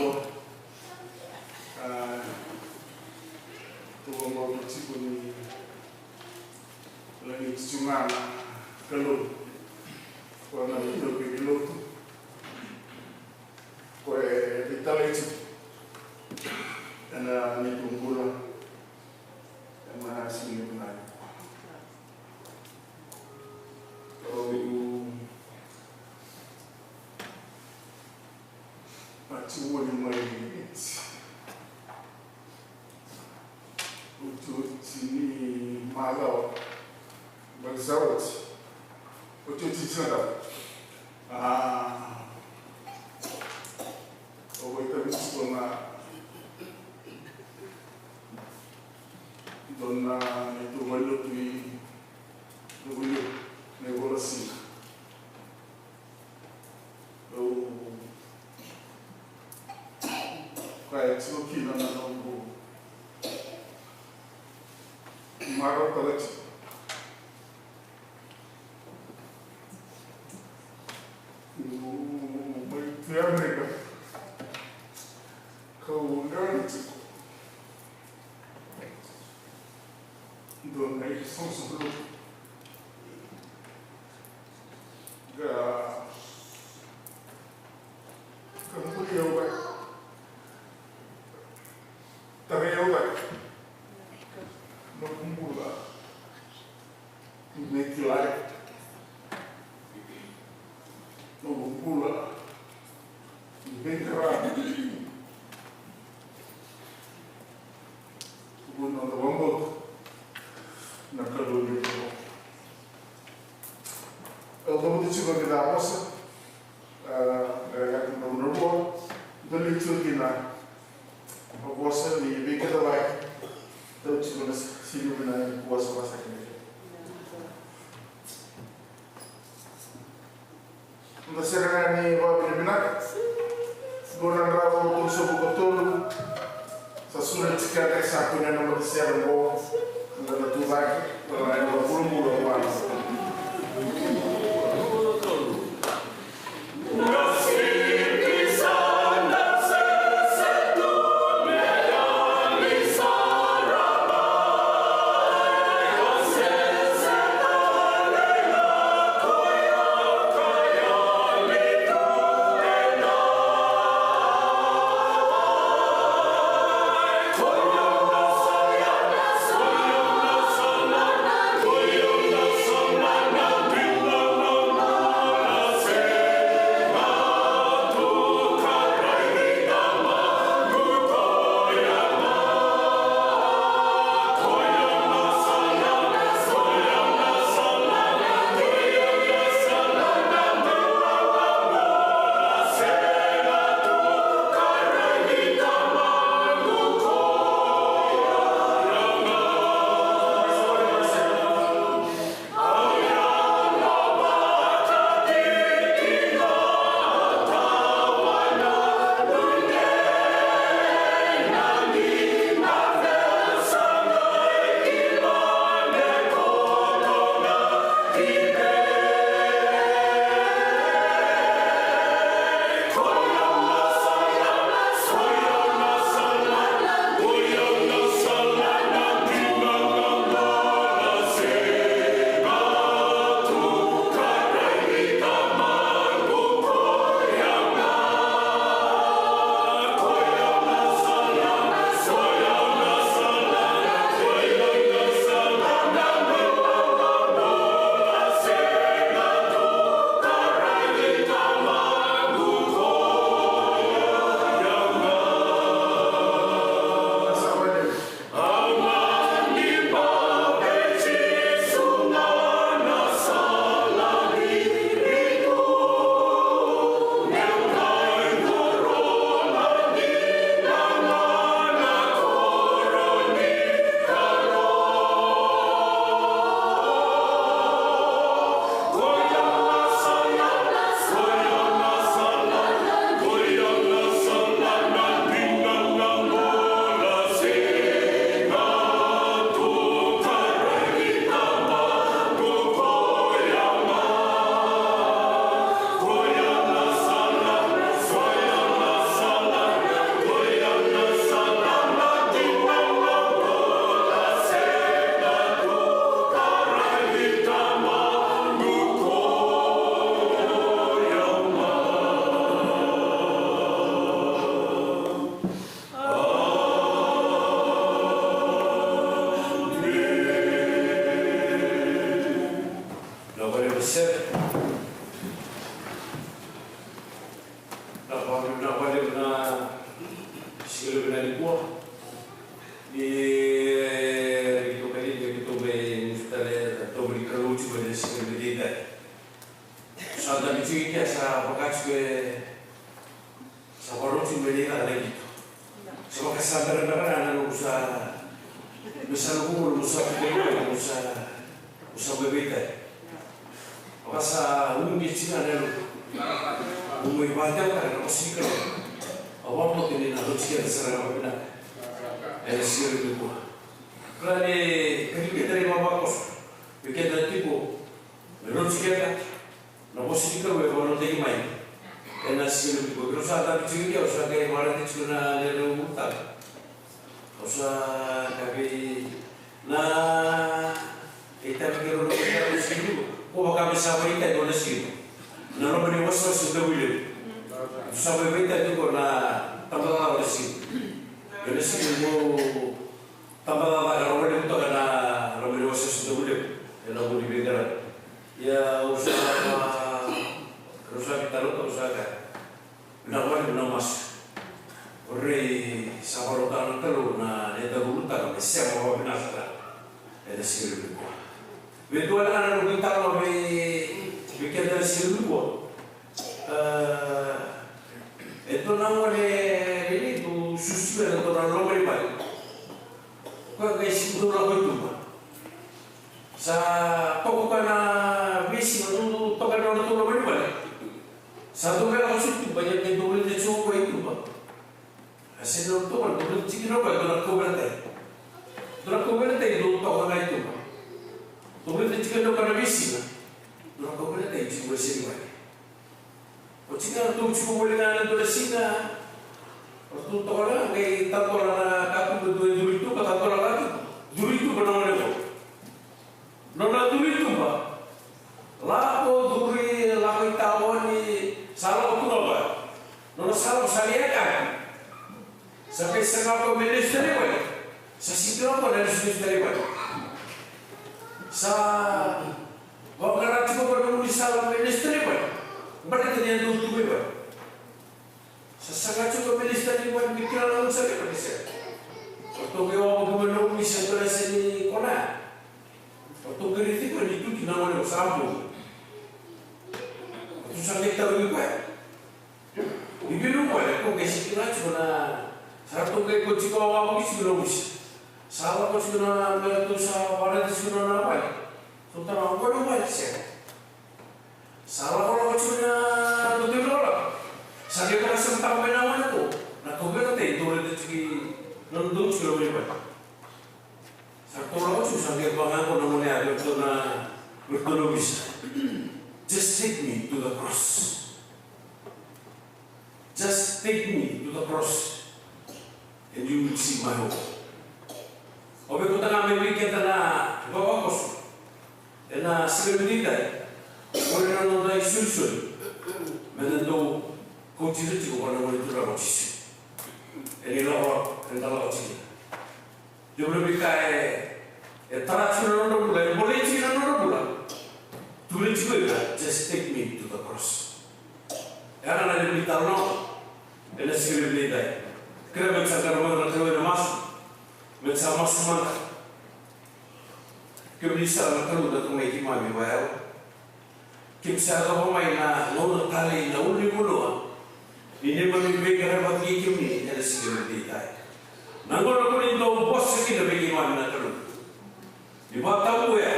a, tu vaqo tiko ni Lagiti tu ga na Kalou. Ko na veitauvi ni lotu. Ko e veitalai tiko ena neitou bula ena siga vinaka. Au a tiko ni mai Otioti ni macawa. Baleta sa oti. Otioti ni siga. A, au vakaitavi tiko ga e dua na neitou valenilotu i Nuku, na iVolasiga. Au kaya tiko kina na noqu marautaka tiko. Au mai tu Amerika. Kau lewe tiko. Dua na isoqosoqo lotu. Ka, ka buli au cake. Tarai au cake. Noqu bula. Me kilai. Noqu bula. Me qara. Tukuna na vakabauta na Kalou ni Kalou. Au cavuta tiko na vosa, a, e, na, na, na rua, dua na ituakina, na vosa ni veikidavaki, dau tiko na siga vinaka ni vosa vasa kina. Da sere ga ni vakavinavinaka. Qo na drau tolusagavulu ka tolu. Sa suru na tikina e sa kune na matasere qo. Da na tu cake. Da na bulabula vua na Vinaka vakalevu na sere. Vinaka vakalevu na siga levu nikua. Ni raici toka ni keitou mai gusu tale na domo ni Kalou tiko ena siga levu edaidai. Sa dabe tiko i kea sa vaka tiko e Sa vakarau tiko mai na icala na qito. Sa vakasameremere ga na noqu sa, me sa noqu bula, noqu sa vakaivakavakau, noqu sa, noqu sa vakaivakavakau. Vaka sa uqeti ga na yaloqu. Noqu mai vakatau tale na vosa ni Kalou. Au vakabauta ni na rauti keda sara ga vakavinaka ena siga nikua. Kila ni kacivi keda na ivavakoso vei keda tiko me rauti keda. Na vosa ni Kalou e vakarautaki mai ena siga levu nikua. Keirau sa dabe tiko i kea, au sa qai vakaraitaka tiko na neirau ulutaga. Au sa kaya vei na itavi keirau na ulutaga na siga levu nikua. Ko vaka me sa vakaitavi ena siga levu nikua. Na loma ni wasewase Davuilevu. Au sa vakaitavi tiko na tabacakacaka ena siga levu. Ena siga levu nikua. Tabacakacaka, rau levu toka na, rau levu wasewase Davuilevu ena vuku ni veiqaravi. Ia au sa, au sa veitalanoa, au sa kaya, vinaka vakalevu na masu. O rei sa vakarautaka na Kalou na neirau ulutaga me sema vakavinaka sara ena siga levu nikua. Vei dua na ka na noqu veitalanoa vei, vei keda ena siga levu nikua. E, e dua na gone lailai dau susu ena dua na loma ni vale. Koya qai sega ni dau lako i tuba. Sa toka koya na veisiga dau toka ena nona loma ni vale. Sa dau vei lako tiko i tuba, ia ke dau raica tiko o koya i tuba. A sega ni dau toka, dau raica tiko kina o koya e dua na kauveilatai. Dua na kauveilatai dau toka ga i tuba. Dau raica tiko kina o koya na veisiga. Dua na kauveilatai tiko e sega ni vale. Oti ga ratou tiko voli ga ena dua na siga. Ratou toka ga qai tadola na katuba, dua e curu i tuba, tadola na katuba. Curu i tuba na gone qo. Nona curu i tuba, lako curu, lako i taoni, sa lako tu ga vaya. Nona sa lako sa lai yakavi. Sa qai saga o koya me lesu tale i vale. Sa sega ni kila o koya na lesu, lesu tale i vale. Sa vaqara tiko o koya na gaunisala me lesu tale i vale. Baleta ni a dau tu mai vale. Sa saga tiko o koya me lesu tale i vale, me kila na gaunisala e vale, sega. Ratou qai wavoki mai na gaunisala, sa sega ni kona. Ratou qai raici koya ni tu kina na gone sa bau. Ratou sa qai tarogi koya. Ni vei na gone, ko qai sega ni kila tiko na, sa ratou qai ko tiko wavoki tiko na gaunisala. Sa lako tiko na, me ratou sa vakaraica tiko na vale. Ratou taroga, o koya na vale, sega. Sa lakolako tiko na noda ilakolako. Sa qai vakasamataka mai na gone qo na kauveilatai e dau raica tiko na noda tiko na vale. Sa ratou lako tiko, sa qai vaka qo na gone ya vei ratou na, vei ratou na ovisa. Just take me to the cross. Just take me to the cross and you will see my hope. O vei keda ga, me vei keda na ivavakoso ena siga ni dai, o ira na noda isolisoli, me da dau kauti ira tiko vua na Gone Turaga o Jisu. Ena ilakolako eda lako tiko kina. Levu na veika e, e tara tiko na nodra bula, e bolei tiko na nodra bula. Tukuna tiko o ira, just take me to the cross. E ya na levu ni talanoa ena siga levu ni dai. Kerea me da sa qarauna na Kalou ena masu. Me da sa masu mada. Kemuni sara na Kalou, na Tamai keimami vakayalo. Keimami sa yacova mai na gauna talei, na ulunivanua ni neimami veiqaravi vata kei kemuni ena siga levu ni dai. Na gauna ko ni dau vosa kina vei keimami na Kalou. Ni vakatabuya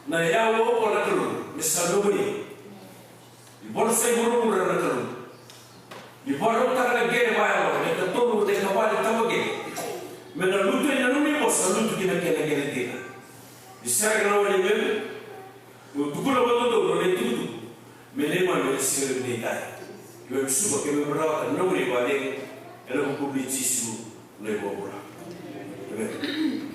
na yawa oqo na Kalou me sa nomuni. Ni vola sa i vuravura na Kalou. Ni vakarautaka na qele vakayalo, na ikatolu, na ikava ni tabaqele. Me na lutu yani na nomuni vosa, lutu ki na kena qele dina. Ni sereka na wai ni meme, mo tukuna vakadodonu na itukutuku me neimami ena siga levu ni dai. Keimami suka, keimami rawata na nomuni vakacegu ena vuku i Jisu na iVakabula. Emeni.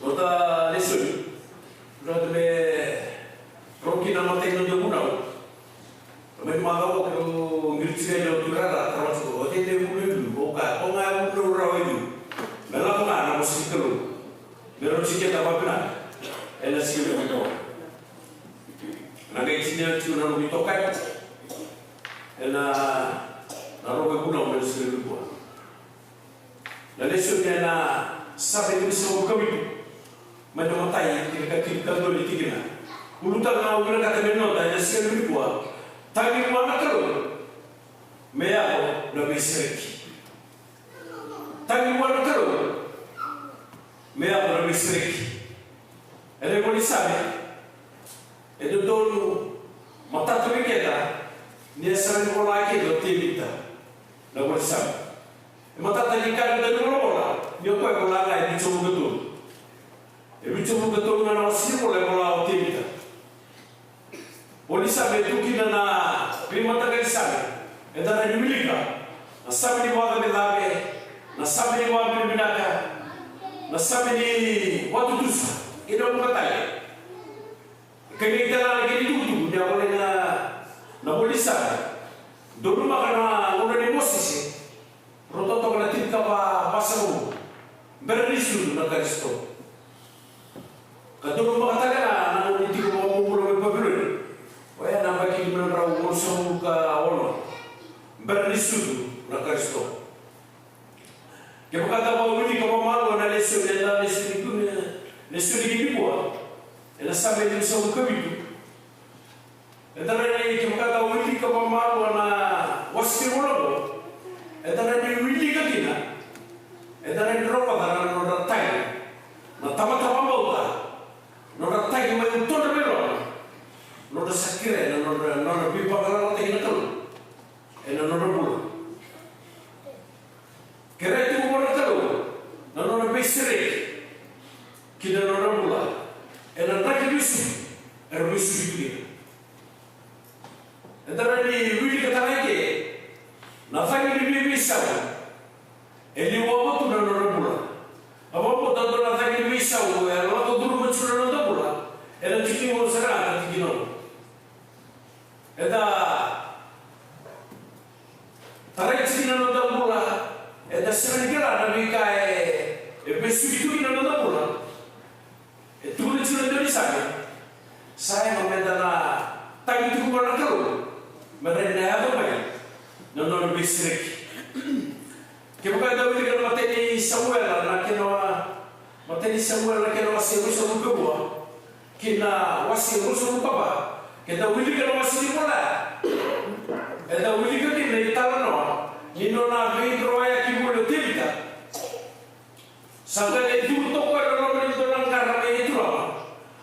Noda lesoni, noda me roki na matai ni noda vunau. Mai macawa keirau qiri tiko yani o Turaga, taroga tiko, o cei na ivunau e liu? Au kaya, o koya ga e vunau rawa e liu. Me lako ga na vosa ni Kalou me rauti keda vakavinaka ena siga nikua. Na qai tinia tiko na noqu itokani ena, na rogo e vunau mai na siga nikua. Na lesoni ena Same ciwasagavulu ka vitu, mai na imatai ki na ikatinikadua ni tikina. Ulutaga au vinakata me noda ena siga nikua: Tagi vua na Kalou me yaco na veisereki. Tagi vua na Kalou me yaco na veisereki. Ena ivola ni Same, e dodonu matata vei keda ni a sega ni vola kina o Tevita na ivola ni Same. E matata ni kaya na dauvolavola ni o koya e vola ga e vitusagavulu ka tolu. E vitusagavulu ka tolu ga na wase ni vola e vola o Tevita. Ivola ni Same e tu kina na veimataqali same eda rawa ni wilika. Na same ni vakacavecave, na same ni vakavinavinaka, na same ni vakatutusa, kei na vuqa tale. Kei na itala na kena itukutuku ni a volai na, na ivola ni Same. Donumaka na gauna nei Mosese, rauta toka na tinikava vasagavulu bera ni sucu na Karisito. Ka donumaka tale ga na gauna ni tiko vakabobula mai Papiloni, oya na yabaki lima na drau walusagavulu ka ono bera ni sucu na Karisito. Kevaka da wilika vakamalua na lesoni, na lesoni kune, lesoni nikua, ena Same ciwasagavulu ka vitu. Eda rawa ni, kevaka da wilika vakamalua na wase ni vola oqo, eda rawa ni wilika kina, eda rawa ni rogoca na nodra tagi. Na tamata vakabauta, nodra tagi mai u todra mai loma, nodra sa kerea na nodra, nodra veivakalalataki na Kalou ena nodra bula. Kerea tiko vua na Kalou na nona veisereki ki na nodra bula ena draki vesuki era vesuki tu kina. Eda rawa ni wilika tale eke na cagi ni veiveisau e liwava tu na nodra bula. A vakabauta dua na cagi ni veisau e lako curuma tu na noda bula ena tikina sara na tikina. Eda tarai tiko na noda bula, eda sega ni kila na veika e, e vesuki tu kina na noda bula. E tukuna tiko na daunisame, sa yaga meda na tagi tiko vua na Kalou me rawa ni na yaco mai na nona veisereki. Kevaka eda wilika na matai ni Samuela na kena wa, matai ni Samuela na kena wase ruasagavulu ka rua kei na wase ruasagavulu ka va, keda wilika na wase ni vola, eda wilika kina na italanoa ni nona veidroyaki voli o Tevita. Sa qai lai curu toka o koya ena loma ni dua na qara mai Eturama.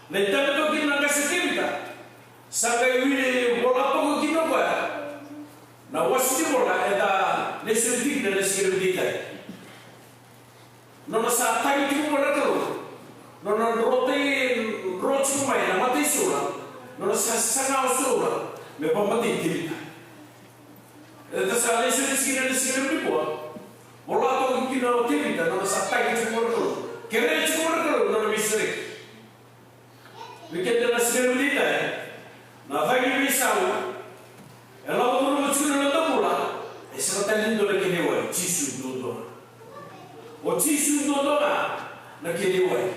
Na itavi toka kina na qase o Tevita. Sa qai wili vola toka kina o koya. Na wase ni vola eda lesoni tiko kina na siga levu edaidai. Nona sa tagi tiko vua na Kalou. Nona drotai, dro tiko mai na mata i Saula. Nona sa saga o Saula me vakamatei Tevita. Eda sa lesoni tiko kina na siga levu nikua. Vola toka kina o Tevita, nona sa tagi tiko vua na Kalou. Kerea tiko vua na Kalou nona veisereki. Vei keda na siga levu edaidai, na cagi ni veisau e lako curuma tiko na noda bula, e sega tale ni dua na kena iwali, Jisu duadua ga. O Jisu duadua ga na kena iwali.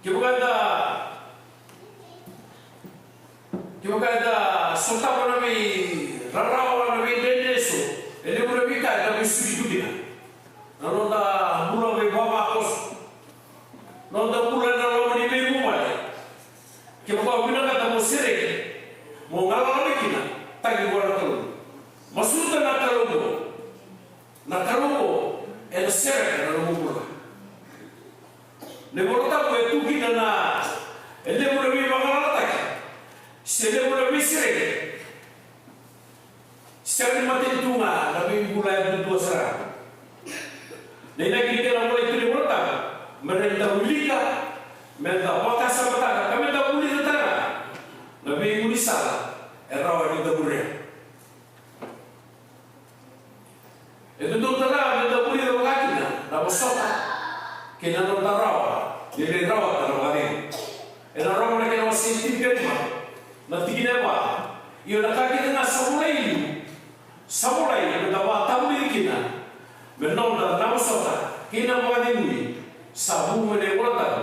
Kevaka eda, kevaka eda sotava na veirarawa, na veidredre eso, e levu na veika eda vesuki tu kina. Na noda bula veivavakoso, noda bula ena loma ni veivuvale. Kevaka o vinakata mo sereki, mo galala mai kina, tagi vua na Kalou. Masuta na Kalou qo. Na Kalou qo ena sereka na nomu bula. Na iVola Tabu e tu kina na, e levu na veivagalalataki se levu na veisereki. Sega ni matanitu ga na veibula yadudua sara. Na inaki ni kena volai tu na iVola Tabu me rawa ni da wilika, me da vakasamataka, ka me da vulica tale ga na veigaunisala e rawa ni da muria. E dodonu tale ga me da vulica vaka kina na vosota kei na noda rawa ni rawata na vakacegu. Ena Roma na kena wase tinikalima, na tikina e va: Ia na ka kece ga sa volai e liu, sa volai me da vakatavulici kina me noda na vosota kei na vakacegui, sa vu mai na iVola Tabu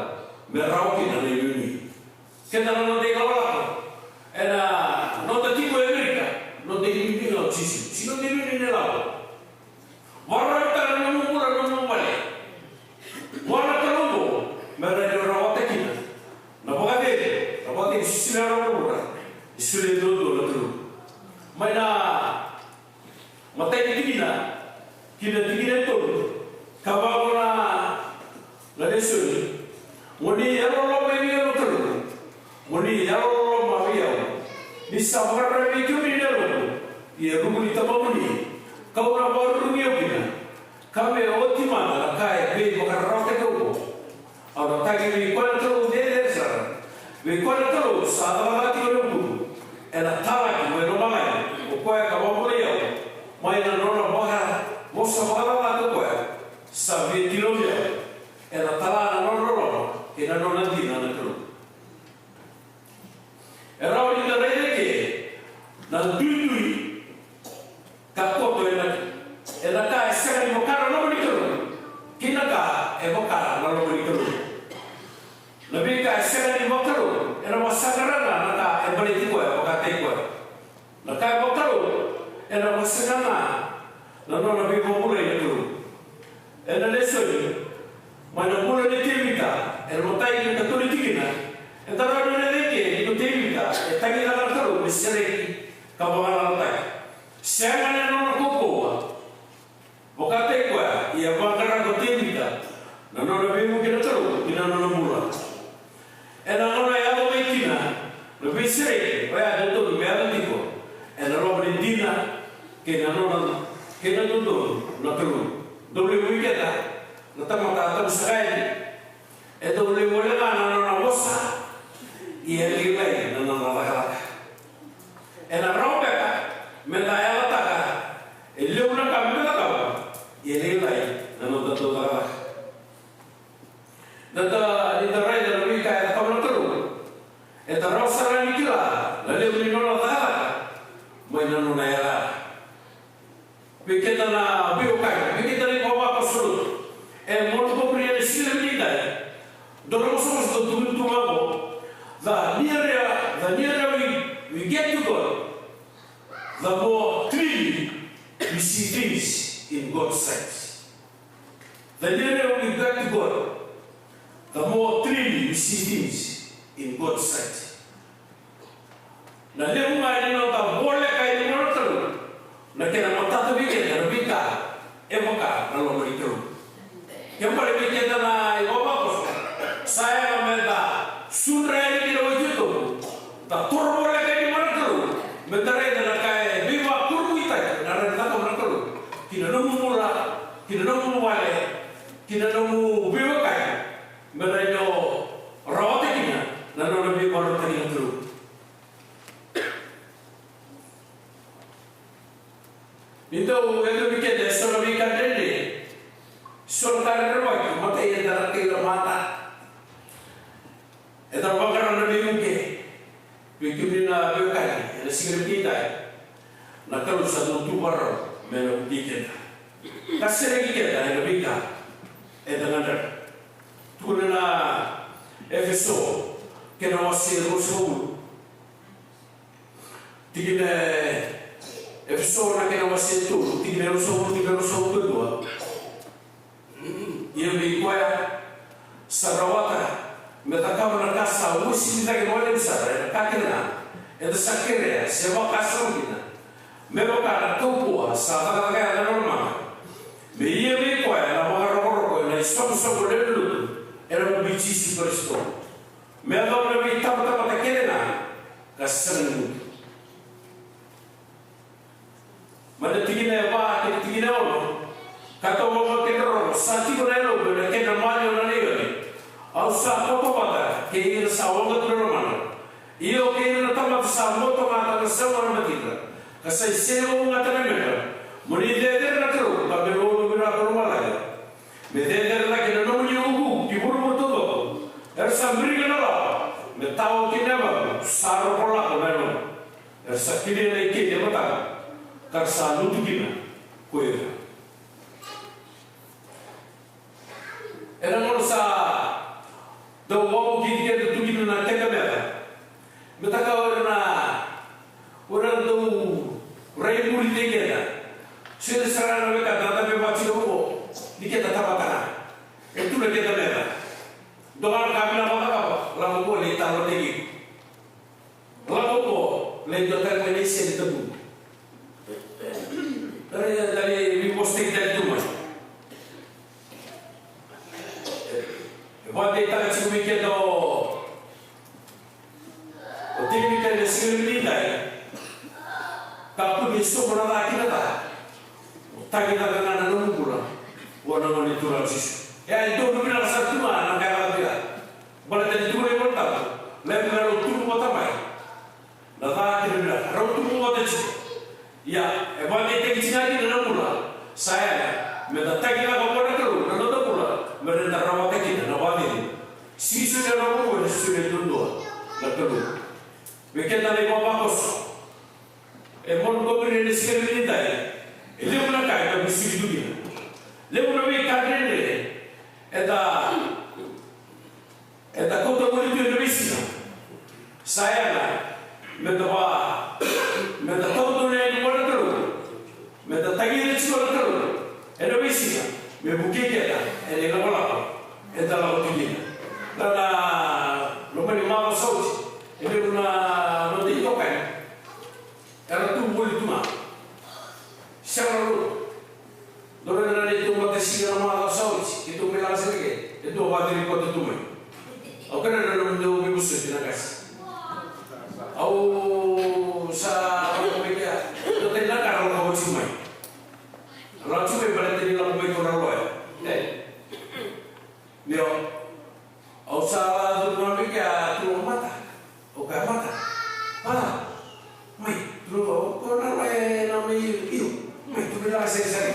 me rawa kina na inuinui. Keda na noda ilakolako ena noda tiko e Amerika, noda inuinui ga o Jisu, sega ni noda inuinui na ilavo. Vakarautaka na nomu bula, na nomu vale vua na Kalou qo me rawa ni rawata kina na vakacegu, na vakacegu sisila na vuravura. Ni solia duadua na Kalou. Mai na matai ni tikina ki na tikina e tolu, ka vaka oqo na lesoni: Mo ni yalololoma vei au na Kalou, mo ni yalololoma vei au. Ni sa vakararavi vei kemuni na yaloqu, ia ruku ni tamamuni kau na vakarurugi au kina. Ka me oti mada na ka e veivakararawataki au oqo, au na tagi vei koya na Kalou cecere sara, vei koya na Kalou sa cakacaka tiko ena vukuqu. Ena talaki mai lomalagi o koya ka vakabulai au, mai na nona vakavosa vakalalataki o koya sa via tiloli au. Ena tala na nona loloma kei na nona dina na Kalou. E rawa ni da raica eke na duidui ka koto ena, ena ka e sega ni vaka na loma ni Kalou kei na ka e vaka na loma ni Kalou. Na veika e sega ni vakalou ena vakasaqara ga na ka e baleti koya, vakataki koya. Na ka e vakalou ena vakasaqara ga na nona veivakabulai na Kalou. Ena lesoni mai na bula nei Tevita, ena matai kei na katolu ni tikina, eda rawa ni raica eke ni ko Tevita e tagicaka na Kalou me sereki ka vagalalataki. Sega na nona kaukauwa vakataki koya, ia vaqara ko Tevita na nona veivuke na na nona bula. Ena gauna e yaco mai kina na veisereki oya e dodonu me yaco tiko ena loma ni dina kei na nona, kei na dodonu na Kalou. Dau levu vei keda na tamata a tabu saka yani, e dau levu wale ga na nona vosa, ia e lailai na nona cakacaka. Ena rawa beka meda yalataka e levu na ka meda cakava, ia e lailai na noda dau cakacaka. Da, da, ni da raica na veika e cakava na Kalou, eda rawa sara ni kila na levu ni nona cakacaka mai na nona yalayala. Vei keda na veiwekani, vei keda na ivavakoso lotu, e mono ko puria na siga ni dai. Dua na vosavosa dau tukuni tu vaqo: the nearer, the nearer we, we get to God, the more clearly we see things in God's sight. The nearer we get to God, the more clearly we see things in God's sight. Na levu ga ni noda voleka yani vua na Kalou, na kena matata vei keda na veika e vaka na loma ni Kalou. Kena ibalebale vei keda na ivavakoso, sa yaga meda sudra yani ki na Wai Titobu, da toro voleka yani vua na Kalou, meda raica na ka e veivakurabuitaki ena rawa ni cakava na Kalou ki na nomu bula, ki na nomu vale, ki na nomu veiwekani, me rawa ni o rawata kina na nona veimarautaki na Kalou. Ni dau yacovi keda eso na veika dredre, eso na ka rerevaki, matai eda na kila mata. Eda vaqara na veivuke. Vei kemuni na veiwekani, ena siga ni dai, na Kalou sa dau tu vakarau me na vukei keda ka sereki keda ena veika eda gadreva. Tukuna na Efeso, kena wase ruasagavulu, tikina, Efeso na kena wase tolu, tikina ruasagavulu, tikina ruasagavulu ka dua. Ia vei koya sa rawata me cakava na ka sa uasivi cake vakalevu sara ena ka kece ga, eda sa kerea se vakasama kina, me vaka na kaukauwa sa cakacaka yaco ena lomana. Me ia vei koya na vakarokoroko ena isoqosoqo lewe ni lotu ena vuku i Jisu Karisito, me yacova na veitabatamata kece ga ka sega ni mudu. Mai na tikina e va kei na tikina e ono: Ka tauvimate keirau, sa tiko na yaloqu ena kedra maliwa na laione. Au sa koto vata kei ira sa waqa tu na lomana. Io, kei ira na tamata sa motogataka na sauma na matidra, ka sa iseleiwau ga na yamedra. Mo ni cecere na Kalou, ka me lolo vinaka ko lomalagi. Me cecere cake na nomuni vuvu ki vuravura taucoko. Era sa birika na lawa me tawa kina yavamu, sa roko lako na yalomu. Era sa kelia na ikeli e mataqu, ka ra sa lutu kina ko ira. Ena gauna sa dau wavokiti keda tu kina na keda meca, me taka o ira na, o ira dau rai muri kei keda. Sega sara na weka da dabe vata tiko qo ni keda tamata ga. E tu na keda meca. Dua ga na ka vinaka vakacava, lako qo lai talo teki. Lako qo lai dua tale mai na isele tabu. Dali, dali veivosa tale tu mai. E vakadeitaka tiko vei keda o, o Tevita ena siga ni dai. Kakua ni sobu na ca kina ca. Tagi cake ga na nomu bula vua na Gone Turaga o Jisu. E a dodonu vinaka sara tu ga na ka e vakadeitaka. Baleta ni tukuna na iVolatabu, levu na rau tubu vata mai na ca kei na vinaka, rau tubu vata tiko. Ia, e vakadeitaki tiko ga kina na bula sa yaga meda tagi cake vua na Kalou na noda bula, meda rawata kina na vakacegu. Sega ni solia na rogo, ena solia duadua na Kalou. Vei keda na ivavakoso, e mono ko puria ena siga ni dai, e levu na ka eda vesuki tu kina. Levu na veika dredre eda, eda kauta muri tu ena veisiga. Sa yaga meda va, meda tautauna yani vua na Kalou, meda tagira tiko na Kalou ena veisiga me vukei keda ena ilakolako eda lako tu kina. Na, na loma ni macawa sa oti, e levu na noda itokani era tu voli tu ga. Sega na lotu. Dua na neitou matasika na macawa sa oti, keitou mai lako sara ke, e dua vakacerei koya tu mai. Au kila na nomudou veivosoti na qase. Au sa lako mai kea. Dua tani na ka ra lako oti mai. Ra lako oti mai baleta ni lako mai ko na loya. E. Io. Au sa lako tu mai kea, tu lako mata. Au kaya mata. Pa. Mai, tu lako, ko na loya na mai, io. Mai, tu mai lako sere sere.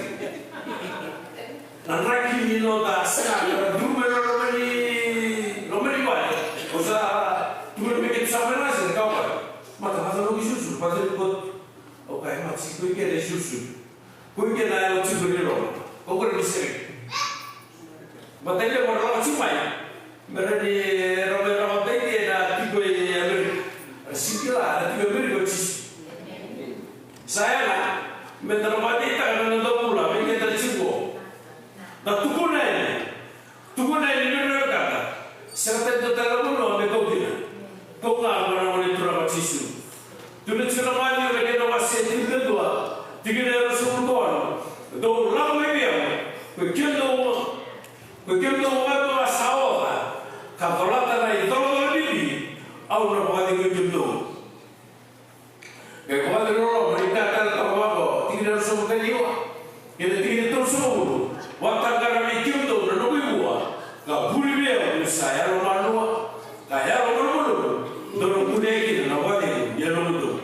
Na draki ni noda sega, na duru mai na loma ni, loma ni vale. O sa, tu mai ke tu sa mai na sega, kau kaya. Mata, mata, no ki susu, mata, ni kot. Au kaya, mata, si ko i ke na susu. Ko i ke na yalo tiko ni loma. Ko ko ni sere. Mata, i ke, mata, loma, si mai. Me ra ni, ra me ra mata, i ke na tiko i Amerika. Ra si kila, na tiko i Amerika, o Jisu. Sa yaga, me da na vakadeitaka na noda bula, me keda tiko. Da tukuna yani. Tukuna yani vei ira na wekada. Sega tale ni dua tale na vanua me kau kina. Kau ga vua na Gone Turaga o Jisu. Tukuna tiko na Maciu na kena wase tinikadua, tikina e ruasagavulu ka ono. Dou lako mai vei au, ko i kemudou, ko i kemudou vakadua sa oca ka colata na icolacola bibi, au na vakacegui kemudou. Qai vakacegu loloma ni ka tale toka vaqo, tikina e ruasagavulu ka ciwa kei na tikina e tolusagavulu. Vakataqara vei kemudou na noqu ivua, ka vuli vei au ni sa yalomalua ka yalomalumalumu, dou na kunea kina na vakacegu ni yalomudou.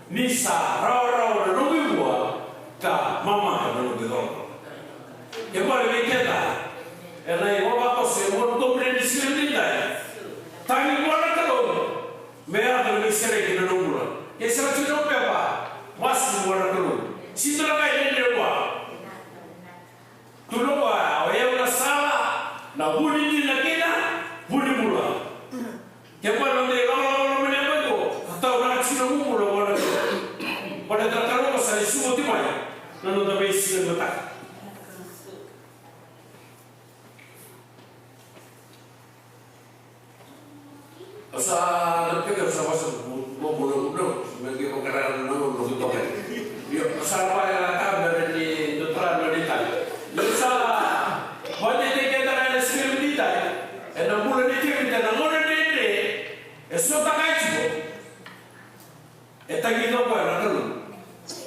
Ni sa rawarawa na noqu ivua, ka mamada na noqu icolacola. Kena ibalebale vei keda ena ivavakoso e mua ni Siga Nidaidai, tagi vua na Kalou. Me yaco na veisereki ena nomu bula. Ke sega tiko na pepa, masu vua na Kalou. Sega ni dua na ka e dredre vua. Tukuna vua, o yau na sala, na vu ni dina kei na vu ni bula. Kevaka o dei lakolako mai na yabaki qo, taura tiko na nomu bula vua na Kalou. Baleta na Kalou sa lesu oti mai na noda veisiga ni mataka. Au sa na peke, au sa vasa mo mo no no me ke ko kara no no no toka. Io, au sa na vaya na ka me ni do tra no ni ta. Io, sa vaya te ke ta na Siga Nidaidai. E na bula ni Tevita na gone dredre e sotava tiko. E tagi o koya na Kalou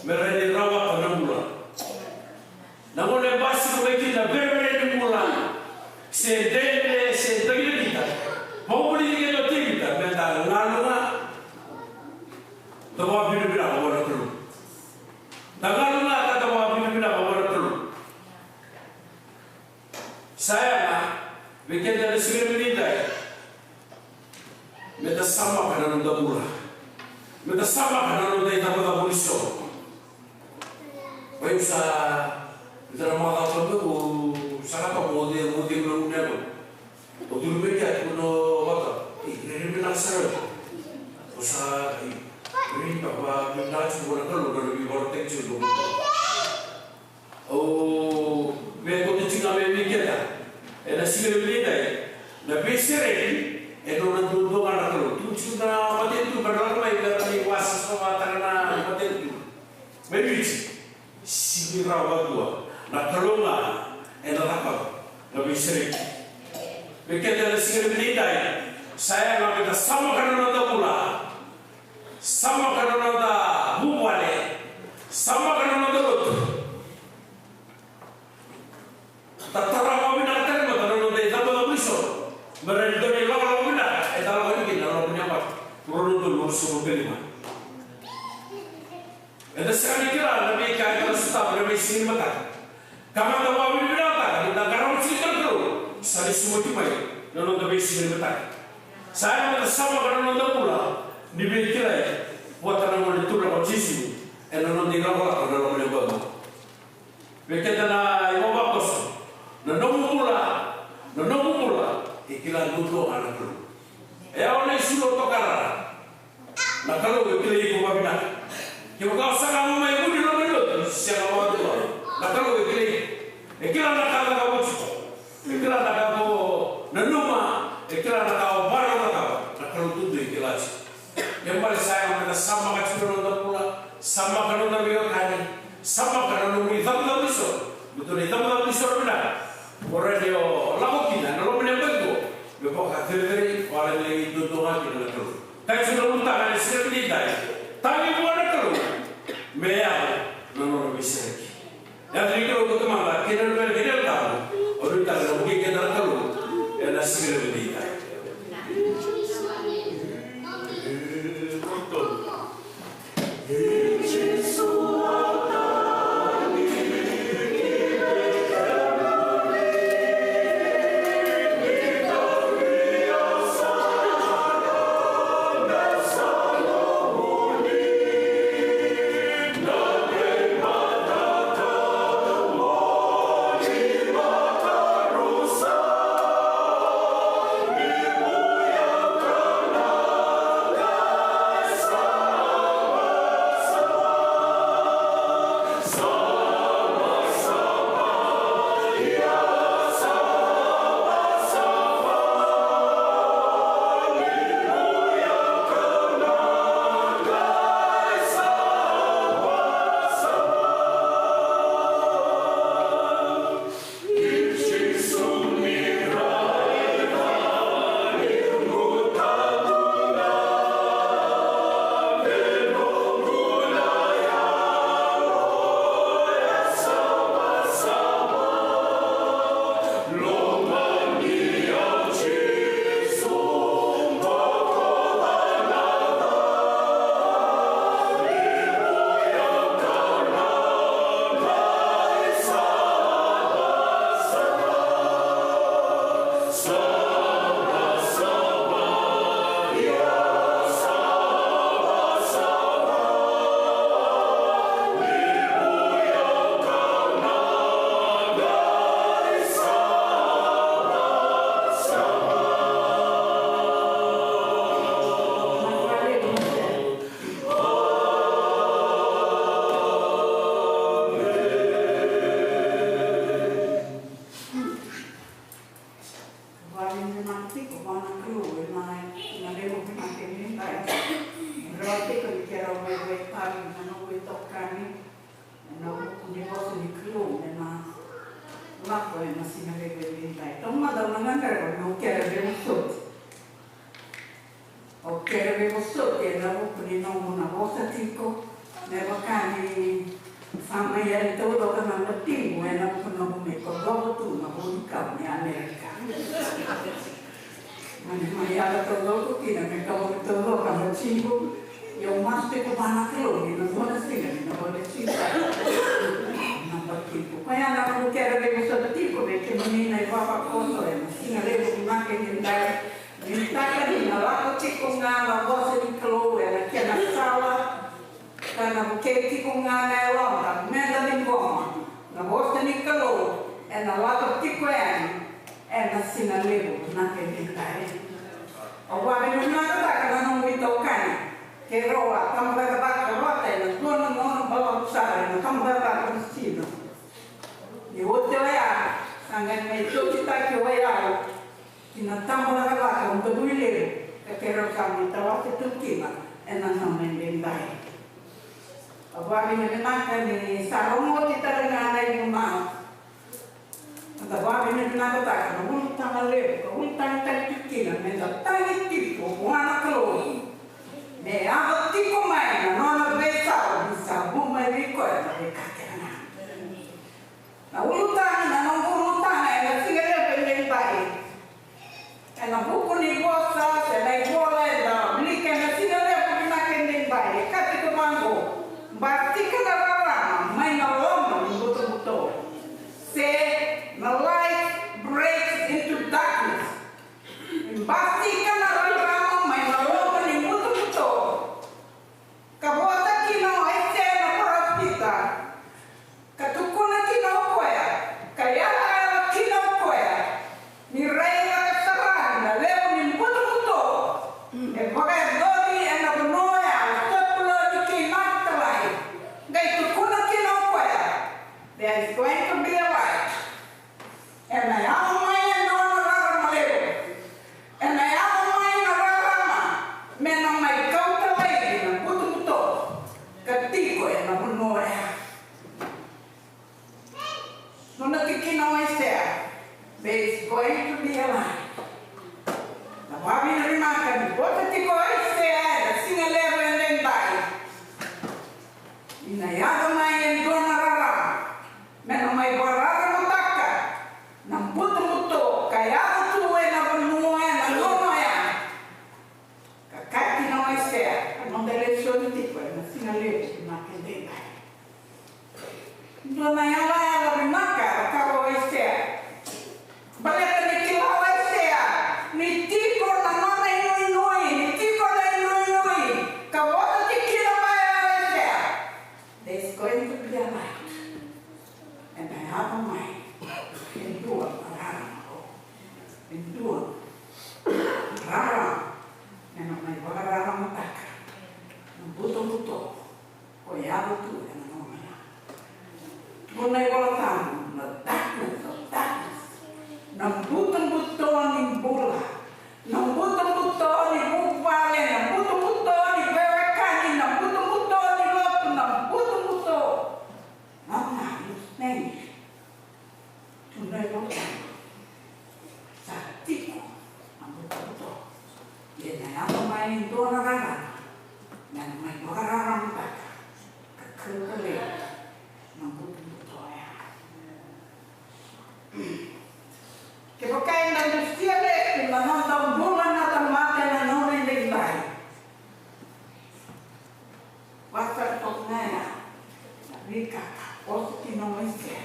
me rawa ni rawata na bula. Na gauna e basika mai kina na verevere ni bula, se dredre se tagi na kita, vakavulici keda o Tevita me da galu ga, da vakavinavinaka vua na Kalou. Da galu ga ka da vakavinavinaka vua na Kalou. Sa yaga vei keda na Siga Nidaidai, me da samaka na noda bula, me da samaka na noda icavacava ni soro. Oi, au sa, ita na macawa toka, au sa na toka, au cei, au cei, au cei, au cei. Au curu mai kea, tukuna o vata, ei, rere vinaka sara. Au sa, ei, rere vinaka, vinaka tiko na Kalou, na nomu ivakaraitaki tiko. Au via kauta tiko ga mai vei keda ena Siga Nidaidai, na veisereki e nona duadua ga na Kalou. Tu tiko na matanitu, ka lako mai vei ira na iwase sa vakataka na matanitu mai Viti. Sega ni rawa vakadua, na Kalou ga ena cakava na veisereki. Vei keda ena Siga Nidaidai, sa yaga me da samaka na noda bula. Samaka na noda vuvale, samaka na noda lotu. Da tara vakavinaka tale mada na noda icavacava ni soro me rawa ni dua na ilakolako vinaka eda lako yani kina ena loma ni yabaki rua na udolu ruasagavulu ka lima. Eda sega ni kila na veika eda na sotava ena veisiga ni mataka. Ka meda vakavinavinakataka ni da qarava tiko na Kalou, sa lesu oti mai na noda veisiga ni mataka. Sa yaga meda samaka na noda bula ni veikilai vata na Gone Turaga o Jisu ena noda ilakolako ena loma ni yabaki. Vei keda na ivavakoso, na nomu bula, na nomu bula e kila duadua ga na Kalou. E yawa na isulu o tokara. Na Kalou e kilai iko vakavinaka. Kevaka o sa lako mai vuni loma ni lotu, sega vakadua. Na Kalou e kilai iko. E kila na ka cakava tiko. E kila na ka ko nanuma. E kila na ka o vakarau cakava. Na Kalou duadua e kila tiko. Kena ibalebale sa yaga meda samaka tiko na noda bula, samaka na noda veiwekani, samaka na nomu icavacava ni soro. Me dua na icavacava ni soro vinaka o rawa ni o lako kina ena loma ni yabaki qo, Vakavinavinaka tiko vua na Kalou ena, ena levu vinaka ni dai. Rawa tiko ni keirau mai vakaitavi na noqu itokani ena vuku ni vosa ni Kalou ena lako ena siga levu edaidai. Taumada au na gadreva meu kere veivosoti. Au kere veivosoti ena vuku ni nomu na vosa tiko, me vaka ni sa mai yali taucoko na watiqu ena vuku ni nomu mai kocovo tu na vunikau ni Amerika. Mani mai yala taucoko kina me kavori taucoko na watiqu. Ia au masu tiko vua na Kalou ni na dua na siga ni na vakalesuitaka na watiqu. Koya na noqu kere veivosoti tiko vei kemuni na ivavakoso ena siga levu vinaka edaidai. Nuitaka ni na lako tiko ga na vosa ni Kalou ena kena sala, ka na vukei tiko ga na yaloda meda ciqoma na vosa ni Kalou ena lako tiko yani ena siga levu vinaka edaidai. Au vakavinavinakataka na nomu itokani, keirau a tabacakacaka vata ena dua na gauna balavu sara ena tabacakacaka ni sino. Ni oti oya, sa qai mai tokitaki oya ki na tabacakacaka o Davuilevu, ka keirau sa mai tawase tu kina ena gauna edaidai. Au vakavinavinaka ni sa rogoci tale ga na ivunau. Au vakavinavinakataka na ulutaga levu ka ulutaga tale tu kina meda tagi tiko vua na Kalou me yaco tiko mai na nona veisau ni sa vu mai vei koya na veika kece ga. Na ulutaga, na noqu ulutaga ena siga levu edaidai. Ena vuku ni vosa se na ivola eda wilika ena siga levu vinaka edaidai, e kaya tiko vaqo: Basika na rarama mai na loma ni butobuto, se na light breaks into darkness. Basika na rarama mai na loma ni butobuto. Ka vosa kina o Aisea na parofita, ka tukuna kina o koya, ka yalayala kina o koya, ni rai lako sara na levu ni butobuto e vakayacori ena vanua ya, na soqo ni kena italai. Qai tukuna kina o koya, there is going to be a light. Ena yaco mai e dua na rarama levu. Ena yaco rarama, me na mai vakararamataka na butobuto ko yaco tu ena gauna ya. Tukuna na iVola Tabu, na darkness of darkness, na butobuto ni bula, na butobuto ni vuvale, na butobuto ni veiwekani, na butobuto ni lotu, na butobuto. Mama, you think. Tukuna na iVola Tabu, sa tiko na butobuto. Ia na yaco mai e dua na rarama, me na mai vakararamataka ka kauta laivi na butobuto ya. Kevaka eda dusia lesu na noda bula na tamata ena gauna edaidai, vakatoka ga ya na veika ka vosa kina o Aisea.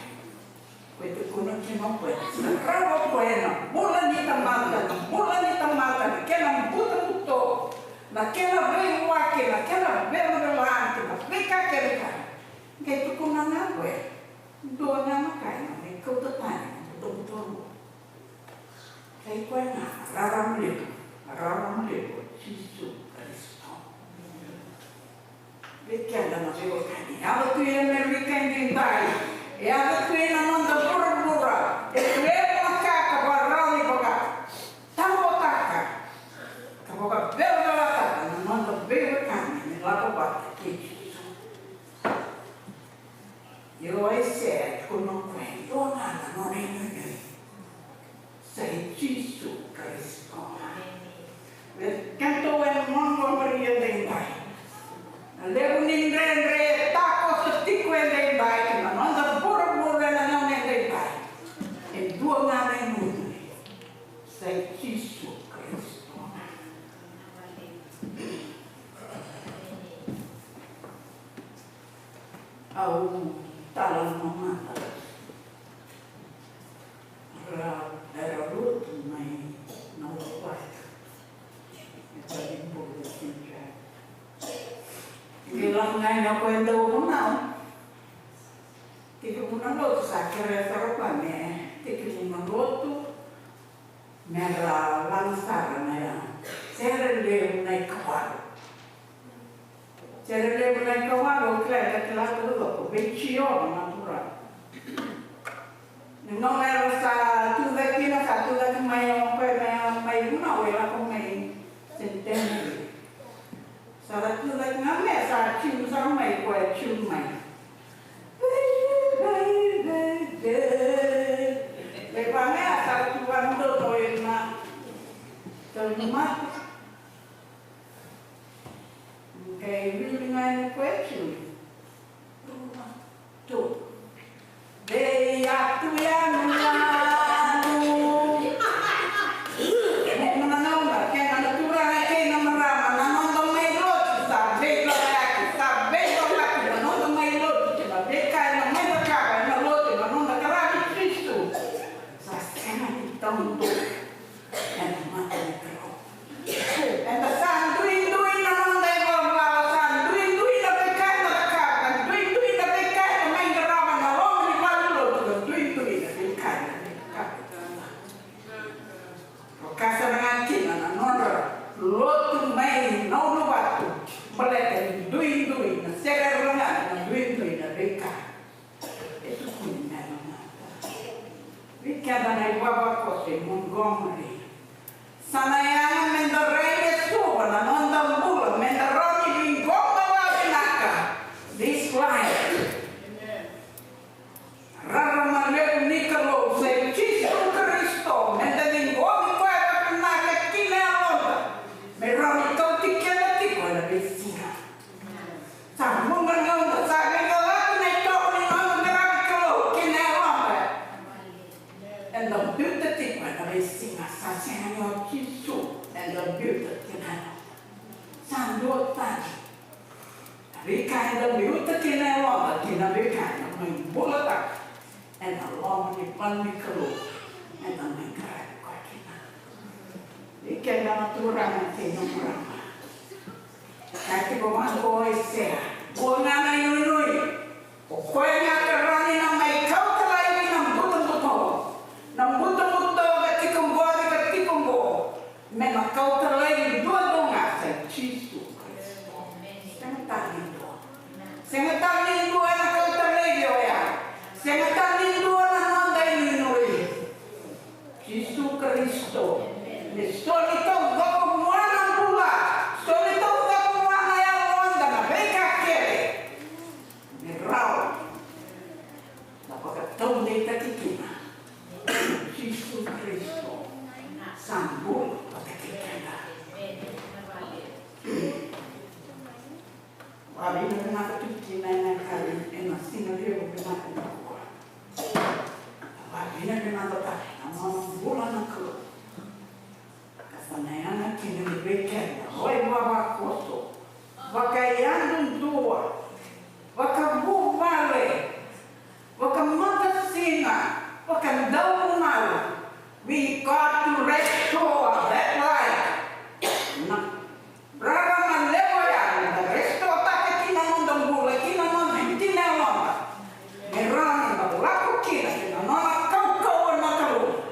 Ko e tukuna kina o koya, sa rawa o koya na bula ni tamata, na bula ni tamata, na kena butobuto, na kena veiwaki, na kena velavelati, na veika kece ga. Qai tukuna ga o koya, dua ga na ka ena mai kauta tani na butobuto oqo. Sa i koya ga na rarama levu, na rarama levu o Jisu Karisito. Vei keda na veiwekani, yaco tu e Amerika edaidai, yaco tu ena noda vuravura, e levu na ka ka vakarau ni vakatabotaka, ka vakavelavelataka na noda veiwekani ni lako vata kei Jisu. Ia o Aisea e tukuna o koya, e dua ga na nona inuinui. Sa i Jisu Karisito. Keitou ena noda bula edaidai, na levu ni dredre e takoso tiko edaidai, na noda vuravura ena gauna edaidai, e dua ga na inuinui. Sa i Jisu Karisito. Au talanoa mada. Ra, era lotu mai na Uluwatu. E tali bulu e tali. Ni lako ga ina ko e dau vunau. Tekivu na lotu sa kerea sara o koya me tekivu na lotu. Me ra laga sara na ya. Sere levu na ikawalu. Sere levu na ikawalu, o kila, eda kila taucoko, vei Jiova na turaga. Ni gauna era sa tucake kina, sa tucake mai o koya me mai vunau, e lako mai Centenary. Sa ra tucake ga me sa tune sara mai o koya, tune mai. Vei, vei, vei, vei. Vei vagaya sa ra tu vanodonu ena taunimate. Qai wili ga ena koya e tune. Rua, tu. Vei Yatu Yanuyanu. Mo na gauna kei na turaga kei na marama, na noda mai lotu sa veilakoyaki, sa veilakoyaki na noda mai lotu kei na veika ena mai cakava ena lotu, na noda qaravi Jisu. Sa sega ni taudonu. Ena mata ni Kalou. Eda sa duidui na noda ivalavala, sa duidui na veika eda cakava, duidui na veika eda mai qarava na loma ni valenilotu, na duidui na veika eda cakava. Vaka sara ga kina na nodra lotu mai na Uluwatu, baleta ni duidui na sere, na duidui na veika. E tukuni me na mata. Vei keda na ivavakoso i Montgomery. Sa na yaga meda rai lesuva na noda bula, meda rawa ni ciqoma vakavinaka this life. Rarama levu ni Kalou sa i Jisu Karisito, meda ciqomi koya vakavinaka ki na yaloda, me rawa ni kauti keda tiko ena veisiga. Sa vuqa na gauna sa veilakoyaki na itovo ni noda qaravi Kalou kei na yaloda. Eda biuta tiko ena veisiga, sa sega ni o Jisu eda biuta kei na yaloda. Sa duatani na veika eda biuta kei na yaloda kei na veika eda mai bulataka ena loma ni vale ni Kalou, eda mai qaravi koya kina. Vei keda na turaga kei na marama, ka tiko vaqo o Aisea, dua ga na inuinui. O koya ga ka rawa ni na mai kauta laivi na butobuto, na butobuto ka tiko qori, ka tiko qo, me na Kauta laivi duadua ga sa i Jisu Karisito. Sega tale ni dua. Sega tale ni dua ena kauta laivi oya. Sega tale ni dua na noda inuinui. Jisu Karisito. Me soli taucoko vua na bula. Soli taucoko vua na yaloda na veika kece. Me rawa. Na vakataudeitaki kina. Jisu Karisito sa bula vata kei keda. Vakavinavinaka tiko kina ena yakavi, ena siga levu vinaka nikua. Vakavinavinaka tale na nona bula na Kalou. Ka sa na yaga kina ni vei keda, oi vavakoso, vakayadudua, vakavuvale, vakamatasina, vakadauvunau. We got to restore that life. Na rarama levu ya, na restore-taka kina noda bula, kina noda, kina yaloda. Me rawa ni da lako kina, kina nona kaukauwa na Kalou.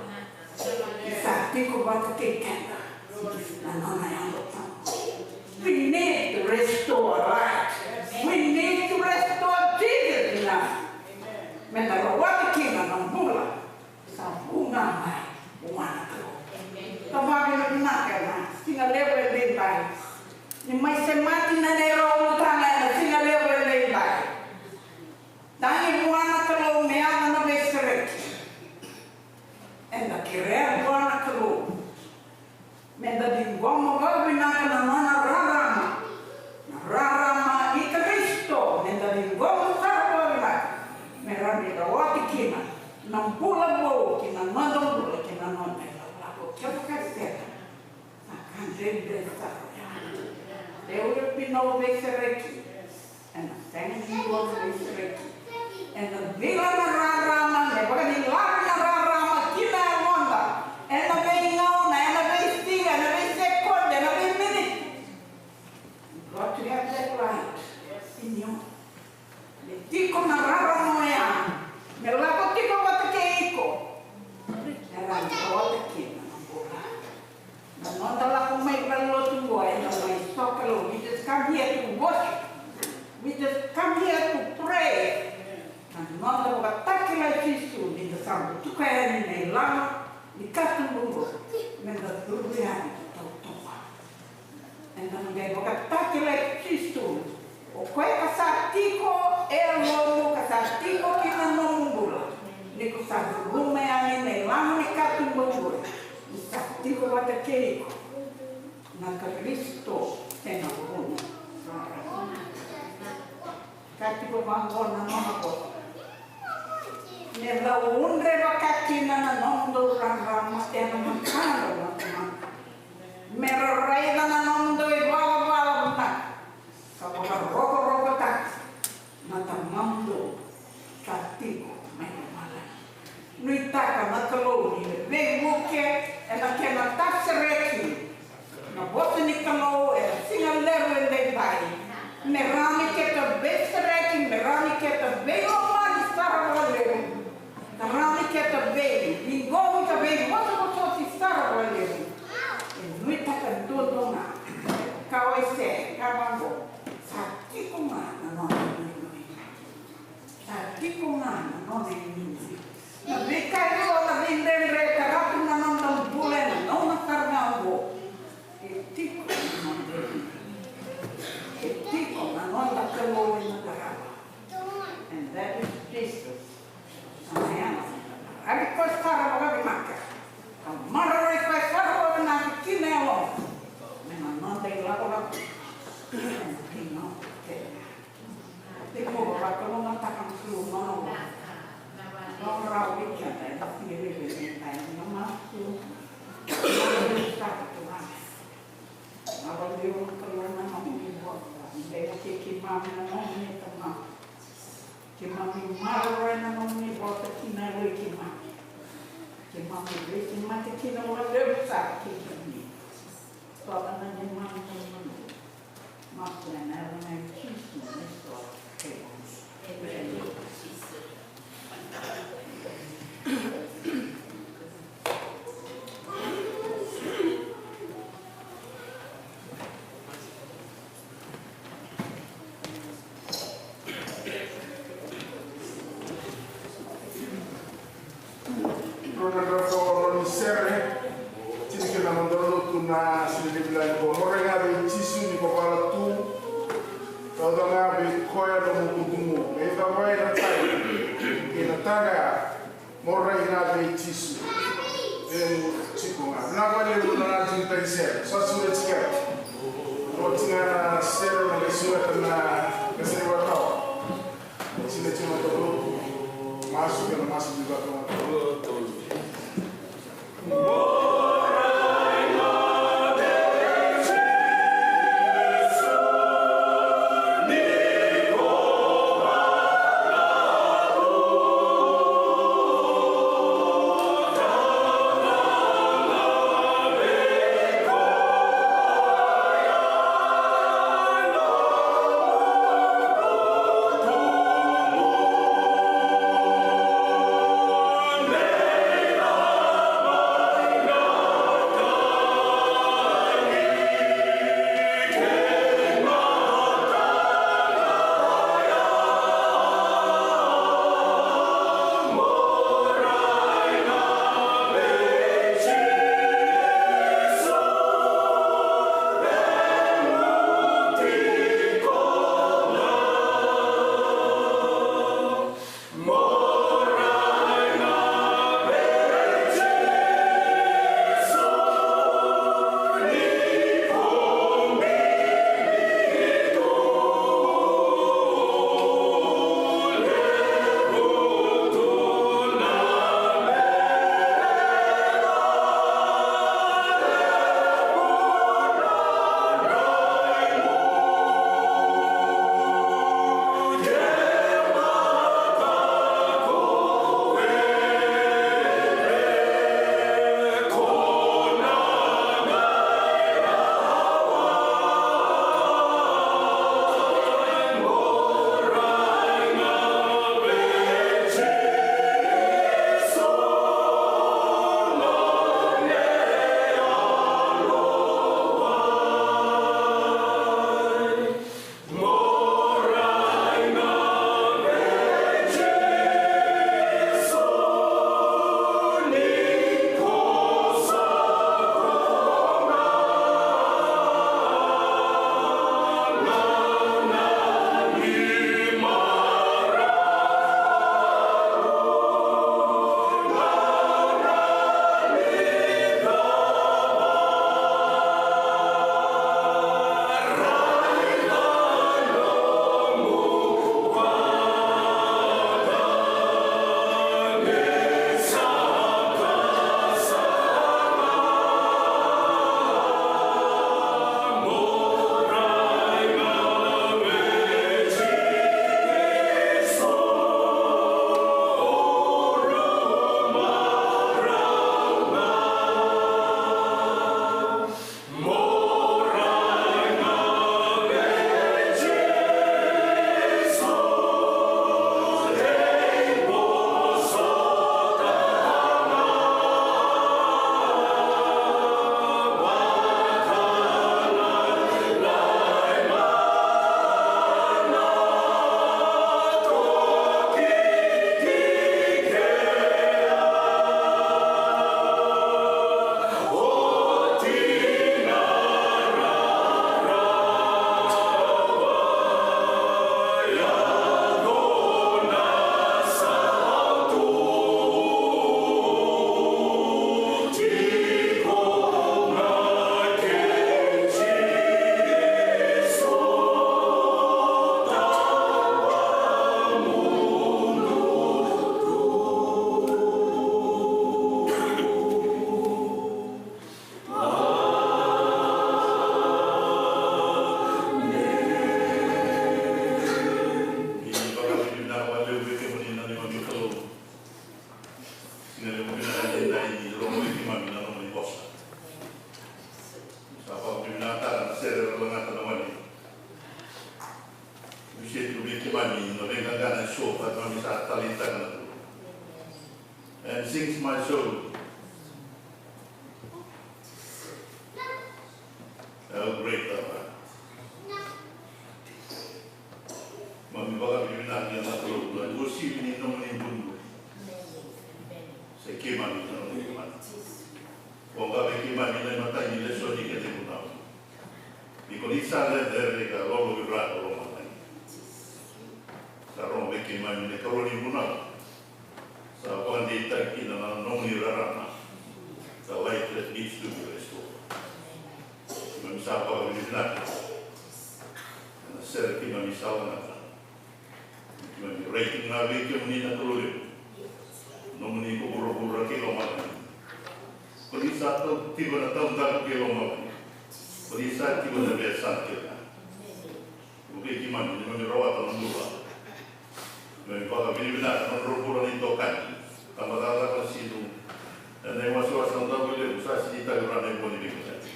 Ni sa tiko vata kei keda na nona Yalo Tabu. We need to restore light. We need to restore Jesus in us. Me da rawata kina na bula sa vu ga mai vua na Kalou. Ka vakavinavinaka ena siga levu edaidai. Ni mai semati na neirau ulutaga ena siga levu edaidai. Tagi vua na Kalou me yaco na veisereki. Eda kerea vua na Kalou me da ciqoma vakavinaka na nona rarama. Na rarama i Karisito, me da ciqoma sara vakavinaka. Me rawa ni rawati kina na bula vou ki na noda bula, ki na noda ilakolako. Kevaka e sega, na ka dredre sara ya. There will be no veisereki. Ena sega ni dua na veisereki. Ena cila na rarama, me vakanilavi na rarama ki na yaloda. Ena veigauna, ena veisiga, ena veisekodi, ena veiminiti. You got to have that light in you. Me tiko na rarama oya. Me lako tiko vata kei iko. Me rawa ni rawata kina na bula. Na noda lako mai valenilotu qo, eda mai sokalou. We just come here to worship. We just come here to pray. Na noda vakatakila Jisu, ni da sa butuka yani na ilavo ni katuba qo, me da curu yani ki tautuba. Eda na qai vakatakila Jisu. O koya ka sa tiko e yalomu, ka sa tiko ki na nomu bula, ni ko sa curuma yani na ilavo ni katuba oqori, ni sa tiko vata kei iko na Karisito se na vuni. Ka tiko vaqo na nona vosa: Me laudre vakakina na nomudou rarama ena mata ni Tamaqu. Me ra raica na nomudou ivalavala vinaka ka vakarokorokotaka na Tamamudou sa tiko mai lomalagi. Nuitaka na Kalou ni veivuke ena kena tasereki na vosa ni Kalou ena siga levu edaidai. Me rawa ni keta veisereki, me rawa ni keta veilomani sara vakalevu. Ka rawa ni keta vei, ni qo ni ka veivosovosoti sara vakalevu. E nuitaka duadua ga, ka o Aisea, ka vaqo: Sa tiko ga na nona inuinui. Sa tiko ga na nona inuinui. Na veika e vo, na veidredre e tara tu na noda bula ena gauna sara ga oqo, e tiko na noda inuinui. E tiko na noda Kalou ena qarava. And that is Jesus. Amen. Ravi koya sara vakavinaka. Ka maroroi koya sara vakavinaka ki na yaloda. Me na noda ilakolako. Ena veigauna kece. Tiko vakalougatataka na Kalou na nona. Nona rawa vei keda ena siga levu edaidai, na masu. Saka tu ga. Na vakalevu na Kalou na nomuni vosa. Ni dei na kei keimami na nomuni tamata. Keimami maroroya na nomuni vosa ki na yaloi keimami. Keimami raici mate kina vakalevu sara kei kemuni. Sota na neimami inuinui. Masu ena yaca i Jisu Karisito. Emeni. Na siga ni vila ni ko, mo rai ga vei Jisu ni ko vala tu. Tauca ga vei koya nomu ikutumu. Me cavai na tai kei na taga ya. Mo rai ga vei Jisu. E tiko ga. Vinaka vakalevu na Jiu tai sere. Sa sure tiko. Oti ga na sere na qai sureta na qase ni vakatawa. Oti na tiko na tolu. Masu kei na masu ni vakatawa. Ni vakavinavinaka vakalevu vei kemuni na neimami Kalou. Siga levu vinaka edaidai ni rogo vei keimami na nomuni vosa. Sa vakavinavinakataka na sere era lagata na wani. Ni se tu vei keimami na veiqaqana eso ka keimami sa taleitaka na tu. And sings my soul. How great thou art. Mami vakavinavinaka na Kalou na uasivi ni nomuni bubu. Sa keimami na nomuni mana. Voqa vei keimami na imatai ni lesoni. Ni sa cecere ka lolovira ka lomalagi. Sa rogo vei keimami na Kalou ni vunau. Sa vakadeitaki kina na nomuni rarama. The life that needs to be restored. Keimami sa vakavinavinaka ena sere keimami sa lagata. Keimami rai tiko ga vei kemuni na Kalou levu. Nomuni ko vuravura kei lomalagi. Ko ni sa tau tiko na taudaku kei lomalagi. Ko ni sa tiko na veiyasana kece ga. Vukei keimami ni keimami rawata na bula. Keimami vakavinavinaka na nodrau bula na itokani. Tabacakacaka na Sinu. Ena iwasewase na Davuilevu sa sinitaka na ivua ni veiqaravi.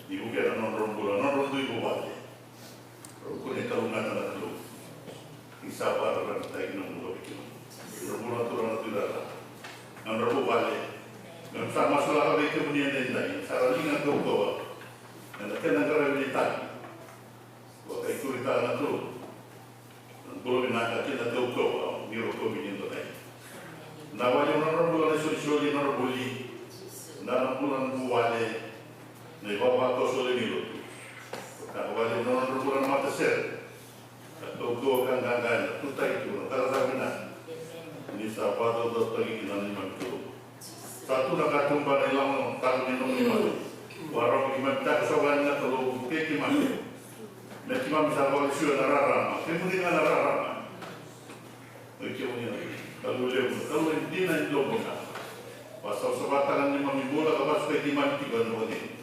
Ni vukea na nodrau bula, nodrau dui vuvale. Rau kune kalougata na Kalou. Ni sa vakararamataki na bula vei kemuni. Rau bula na turaga na Tui Rara. Nodra vuvale. Keimami sa masulaka vei kemuni edaidai. Sa ra liga kaukauwa. Ena kena qaravi na itavi. Vakaituritaka na Kalou. Na bula vinaka kei na kaukauwa ni rokovi ni dodai. Na wale o nodra bula na isolisoli, nodra vuli. Na bula na vuvale. Na ivavakoso lewe ni lotu. Ka wale o nodra bula na matasere. Ka kaukauwa ka qaqa ena tutaki tu na cakacaka vinaka. Ni sa vakacaucautaki kina na neimami Kalou. Sa tu na katuba, na ilavo, na taro ni nomuni mate. Vakarau keimami taka sova yani na Kalou, vukei keimami. Me keimami sa vakalesui ena rarama, kemuni ga na rarama. Oi kemuni na Kalou levu, na Kalou e dina e dua ga. Vakasavasavataka na neimami bula ka vakasukai keimami tiko ena vakacegu.